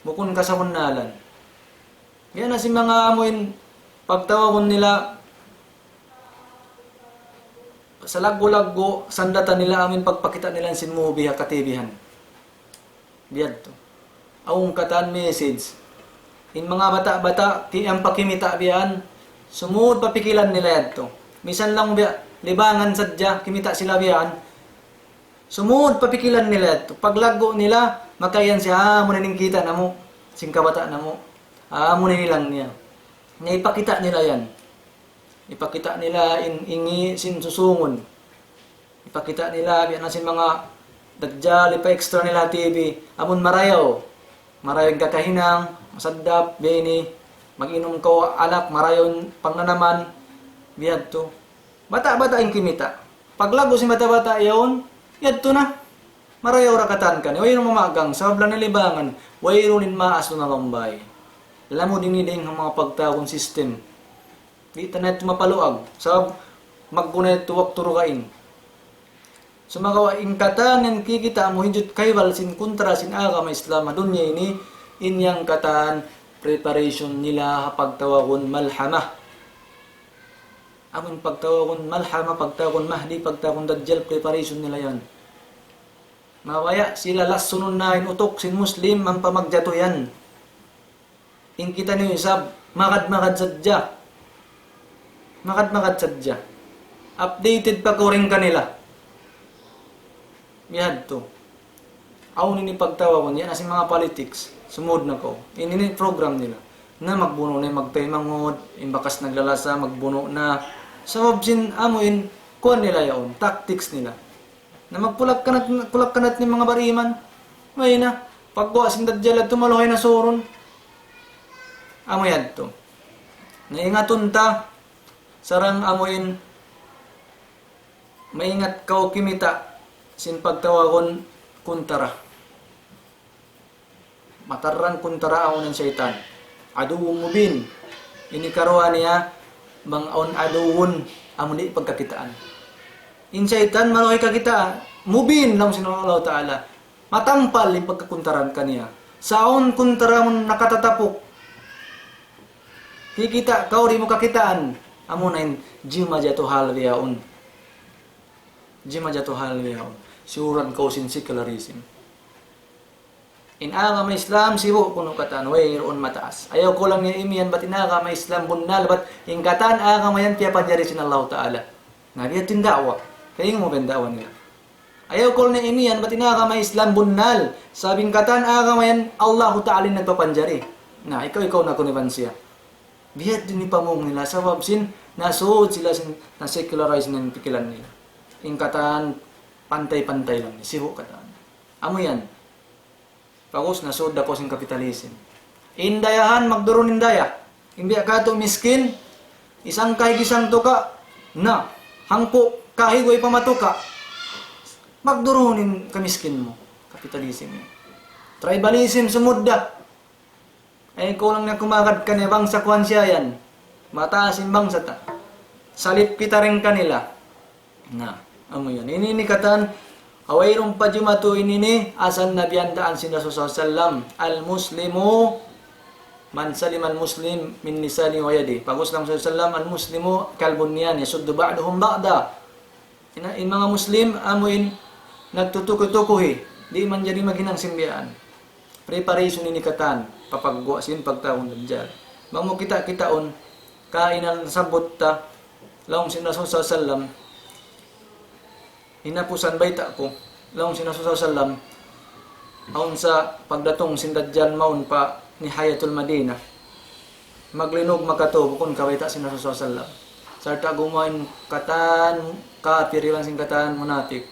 Bukun kasabunnalan. Yan na sin manga amuin pagtawagun nila sa laggu'-laggu', sandatan nila amuin pagpakita' nila sin movie ha katibihan. Biyadtu. Awn katan message. In manga bata'-bata', ki-, amu pa kimita' biyan, sumud pa pikilan nila yadtu. Misan laung biya', libangan sadja, kimita' sila biyan. Sumud pa pikilan nila yadtu. Paglaggu' nila, makaiyan siya, "Ah, amu na in kita' namu', sin kabata' namu'. Ah, amu na in ilang niya." Na ipakita' nila yan. Ipakita' nila in ingi' sin susungun. Pakita' nila, biya' na sin manga dajjal, ipa-extra nila ha T V. Amun marayaw. Marayaw in kakahinang, masaddap, biya' ini, mag-inum kaw alak, marayaw in pangnanaman, biya' yadtu. Bata'-bata' in kimita'. Paglaggu' sin bata'-bata' yaun, yadtu na. Marayaw ra katan kaniya, wayruun mamagang, sabab laung nila ibangan, wayruun in maas duun ha lawm bay. Lamud ini dayn ha manga pagtawagun system. Di' ta na yadtu mapaluag, sabab magguna yadtu waktu dugaing. Sumagawa' in katan yan kikita' mu hijut kaybal sin kuntra sin agama Islam ha dunya ini, in yan katan preparation nila ha pagtawagun malhamah. Amun pagtawagun malhamah, pagtawagun Mahdi, pagtawagun Dajjal, preparation nila yan. Mabaya' sila lasunun na in utuk sin Muslim ampa magjatu yan. In kitaniyu isab, magad-magad sadja. Magad-magad sadja. Updated pa kaw dayn kanila. Bihadtu. Awn ini pagtawagun, yan na sin manga politics. Sumud na kaw. Ini in program nila. Na magbunu' na in magtaymanghud, in bakas naglalasa, magbunu' na. Sabab sin amu in, kuwan nila yaun, tactics nila. Na magpulak-kanat, pulak-kanat in manga bariman. Mayan na. Pagguwa' sin Dajjal yadtu maluhay na surun. Amu yadtu. Na ingatun ta, sarang amu in maingat kaw kimita' sin pagtawagun kuntara. Matarrang kuntara awn in saytan. Aduwwun mubin. Ini karuwa niya, bang awn aduwwun, amu di' pagkakitaan. In saytan, maluhay kakitaan. Mubin, laung sin Allah Ta'ala. Matampal in pagkakuntaran kaniya. Sa' awn kuntara mun nakatatapuk. Kikita' kaw di' mu kakitaan. Amu na in jimajatu hal bihaun. Jimajatu hal bihaun. Siyuran kaw sin secularism. In agama Islam, sibu' kunu' katan, wayruun mataas. Ayaw ku laung niya imiyan, bat in agama Islam bunnal, bat in katan agama yan piyapanjari sin Allah Ta'ala. Na biya' ha yan in da'wa. Kaingatan mu ba in da'wa nila? Ayaw ku laung niya imiyan, bat in agama Islam bunnal. Sabab in katan agama yan, Allah Ta'ala in nagpapanjari. Na, ikaw, ikaw na kunu' iban siya. Biya' ha yan in pamung nila, sabab sin, nasud sila sin, na-secularize na in pikilan nila. In katan, pantay-pantay laung niya, sibu' katan. Amu yan. Pag'ubus nasud da kaw sin capitalism. In dayahan, magdurun in daya. In biya' katu' miskin, isang kahig isang tuka', na, hangpu' kahig way pa matuka'. Magdurun in kamiskin mu. Capitalism yan. Tribalism, sumud da. Ay, kulang na kumagad kaniya bangsa kuwan siya yan. Mataas in bangsa ta. Salip kita dayn kanila. Na, amu yan. Ini, ini katan, wayruun pa jumatu ini ni, asal nabiyan daan sin Rasul sallallahu alayhi wasallam. المسلم من سلم المسلمون من لسانه ويده. Pag'ubus laung sallallahu alayhi wasallam, المسلمون كالبنيان يشد بعضهم بعضا. Ina, in manga Muslim, amu in nagtutukuy-tukuy, di' manjari maghinang sin biyaan. Preparation ini katan, pa pagguwa' sin pagtawagun Dajjal. Bang mu kita'-kitaun, kainan sabbut ta, laung sin Rasul sallallahu alayhi wasallam, hinapusan bayta' ku, laung sin Rasul sallallahu alayhi wasallam, awn sa pagdatung sin Dajjal mawn pa nihayatul Madinah. Maglinug makatu, bukun ka bayta' sin Rasul sallallahu alayhi wasallam. Sarta' gumuwa' in katan kapir iban sin katan munapik.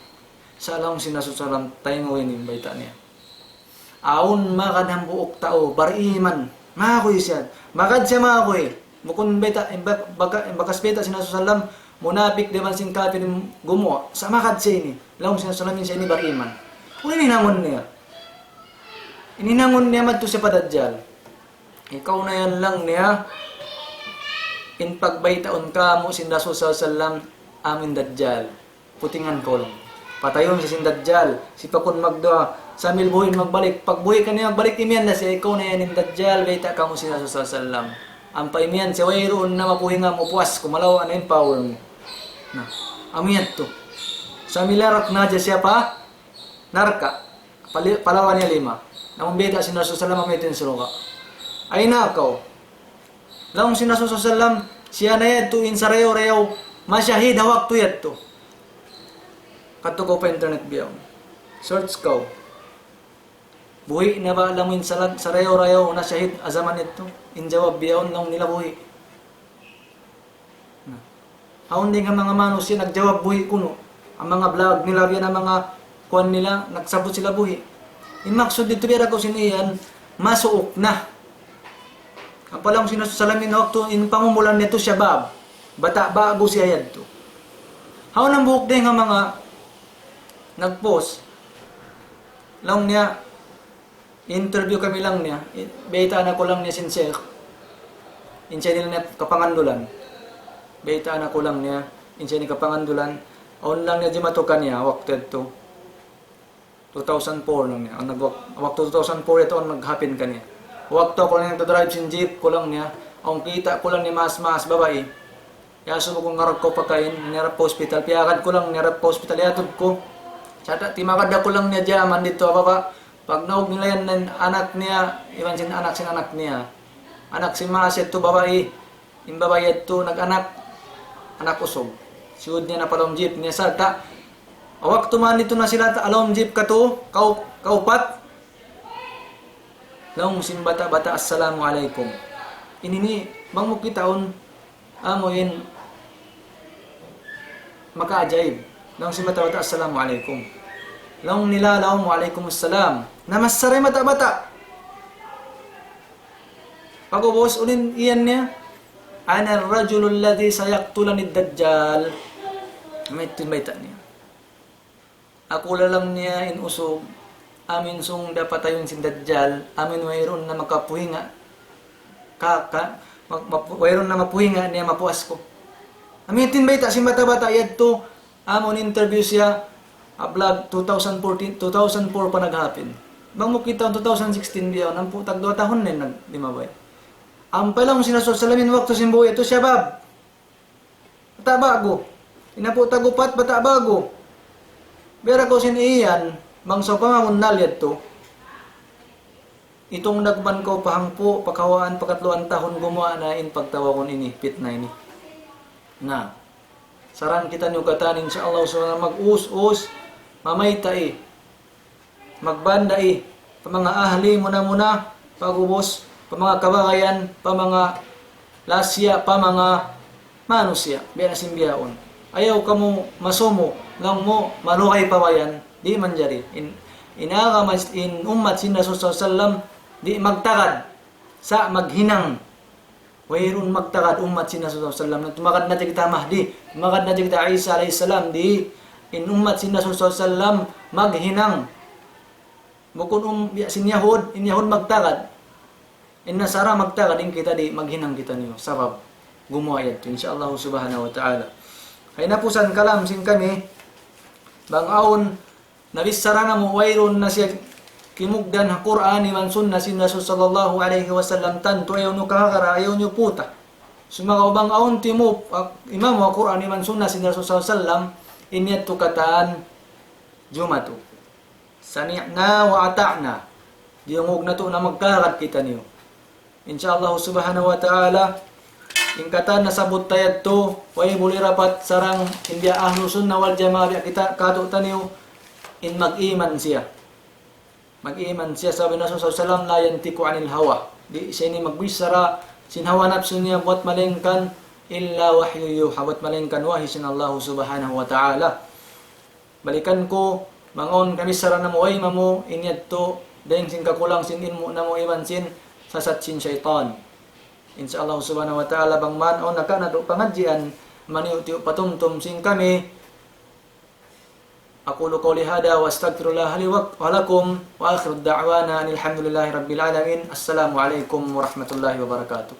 Sa' laung sin Rasul sallallahu alayhi wasallam, taymanghud in bayta' niya. Awn magad hambuuk tau, bariman. Makuy siya. Magad siya makuy. Bukun bayta', in bak-, baka-, in bakas bayta' sin Rasul sallallahu alayhi wasallam, munapik iban sin kapir in gumuwa'. Sa' magad siya ini. Laung sin Rasul sallallahu alayhi wasallam, in siya ini bariman. Unu in hinangun niya? In hinangun niya madtu siya pa Dajjal. Ikaw na yan laung niya, in pagbaytaun kamu' sin Rasul sallallahu alayhi wasallam, amu in Dajjal. Putingan kaw laung. Patayun siya sin Dajjal, sipakun magduwaa, sambil buhi' magbalik. Pagbuhi' kaniya magbalik, imiyan na siya, ikaw na yan in Dajjal, bayta' kamu' sin Rasul sallallahu alayhi wasallam. Ampa imiyan siya, wayruun na mapuhinga mu, puas ku, malawa' na in power mu. Na, amu yadtu. Sambil larak na hadja siya pa narka'. Pali-, palawa niya lima. Amun bayta' sin Rasul sallallahu alayhi wasallam, amu yadtu in surga'. Ay na kaw. Laung sin Rasul sallallahu alayhi wasallam, siya na yadtu in sarayaw-rayaw mashahid ha waktu yadtu. Kadtu kaw pa internet bihaun. Search kaw. Buhi' na ba laung in salag-, sarayaw-rayaw nashahid ha jaman yadtu? In jawab bihaun laung nila buhi'. Na. Awn dayn ha manga manusiya' nagjawab buhi' kunu'. Ang manga vlog nila, biya' na manga kuwan nila, nagsabut sila buhi'. In maksud didtu biya' da kaw sin iyan, masuuk na. Ampa laung sin Rasul sallallahu alayhi wasallam, in waktu in pangumulan niya yadtu shabab. Bata' ba'gu siya yadtu. Hawnu in hambuuk dayn ha manga nag-post. Laung niya, interview kami laung niya, i-, baytaan aku laung niya sin Sheikh. In siya nila kapangandulan. Baytaan aku laung niya, in siya nila kapangandulan. Awn laung niya jimatu kaniya, waktu yadtu. Two thousand four laung niya. Awn nag-, waktu two thousand four yadtu awn nag-happen kaniya. Waktu aku laung niya nagdadrive sin jeep ku laung niya, awn kita' ku laung niya maas-maas babai. Iyasubu ku ngarag ku pakain, niyarap pa hospital. Piyagad ku laung, niyarap pa hospital, iyatud ku. Sarta' timagad aku laung niya jaman didtu ha baba'. Pagnaug nila yan, in anak niya, iban sin anak sin anak niya. Anak sin maas yadtu babai, in babai yadtu nag-anak, anak usug. Siyud niya na pa lawm jeep niya sarta'. Waktu man didtu na sila ha lawm jeep katu, kau-, kaupat. Laung sin bata'-bata', "Assalamu alaykum." Ini ini, bang mu kitaun, amu in makaajaib. Laung sin bata'-bata', "Assalamu alaykum." Laung nila, laung, "Wa alaykum assalam." Namassara in bata'-bata'. Pag'ubus, unu in iyan niya, "Ana ar-rajulu alladhi sayaqtulani ad-dajjal." Amu yadtu in bayta' niya. Aku laung niya in usug, amu in sūng da patayun sin Dajjal, amu in wayruun na makapuhinga. Ka, ka, ma-, ma-, wayruun na mapuhinga niya mapuas ku. Amu yadtu in bayta' sin bata'-bata' yadtu, amu in interview siya, ha vlog two thousand fourteen, two thousand four pa nag-happen. Bang mu kitaun two thousand sixteen biya' yan, ampa tagduwa tahun na in nag-, limabay. Ampa laung sin Rasul sallallahu alayhi wasallam in waktu sin buhi' yadtu, shabab. Bata' ba'gu. In hangpu' tag-upat, bata' ba'gu. Biya' da kaw sin iyan, bang sawpama bunnal yadtu. Itung dagpan kaw pa hangpu', pa kahawaan, pa katluan tahun gumuwa' na in pagtawagun ini, pitna ini. Na, sarang kitaniyu katan, insya Allah, subhanahu, mag-us-us, mamaytai. Magbandai pa manga ahli muna-muna, pag'ubus pa manga kabagayan, pa manga lasiya, pa manga manusiya', biya' na sin bihaun. Ayaw kamu masumu, laung mu, malugay pa ba yan, di' manjari. In, in agama, in ummat sin Rasul sallallahu alayhi wasallam, di' magtagad, sa' maghinang. Wayruun magtagad ummat sin Rasul sallallahu alayhi wasallam. Tumagad na hadja kita Mahdi, tumagad na hadja kita Isa alayhi salam, di'. In ummat sin Rasul sallallahu alayhi wasallam maghinang. Bukun um, biya' sin Yahud, in Yahud magtagad. In Nasara magtagad, in kita di', maghinang kitaniyu. Sabab, gumuwa' yadtu, insya Allah subhanahu wa ta'ala. Kay napusan kalam sin kami, bang awn nabichara namu' wayruun na siya kimugdan ha Qur'an iban Sunnah sin Rasul sallallahu alayhi wasallam, tantu ayaw niyu kahagara, ayaw niyu puta. Sumagawa' bang awn timuput, ah, imamu ha Qur'an iban Sunnah sin Rasul sallallahu alayhi wasallam, in yadtu katan jumatu. Sami'na wa ata'na. Diyungug natu' na magkahagad kitaniyu. Insya Allah subhanahu wa ta'ala, in katan nasabbut ta yadtu, way buli rapat sarang in biya' Ahlu Sunnah wal Jamaah, biya' kita katu'taniyu, in mag-iman siya. Mag-iman siya, sabab in Rasul sallallahu alayhi wasallam, لا ينطق عن الهوى. Di' siya ini magbichara sin hawa napsu niya buwat malaingkan إلا وحي يوحى, buwat malaingkan wahi sin Allah subhanahu wa ta'ala. Balikan ku, bang awn kabichara namu' way mamu', in yadtu, dayn sin kakulang sin ilmu' namu' iban sin sasat sin saytan. Insya Allah subhanahu wa ta'ala, bang man awn naka natu' pangadjian, maniyu'-tiyu' patumtum sin kami. أقول قولي هذا وأستغفر الله لي ولكم، وآخر دعوانا أن الحمد لله رب العالمين. السلام عليكم ورحمة الله وبركاته.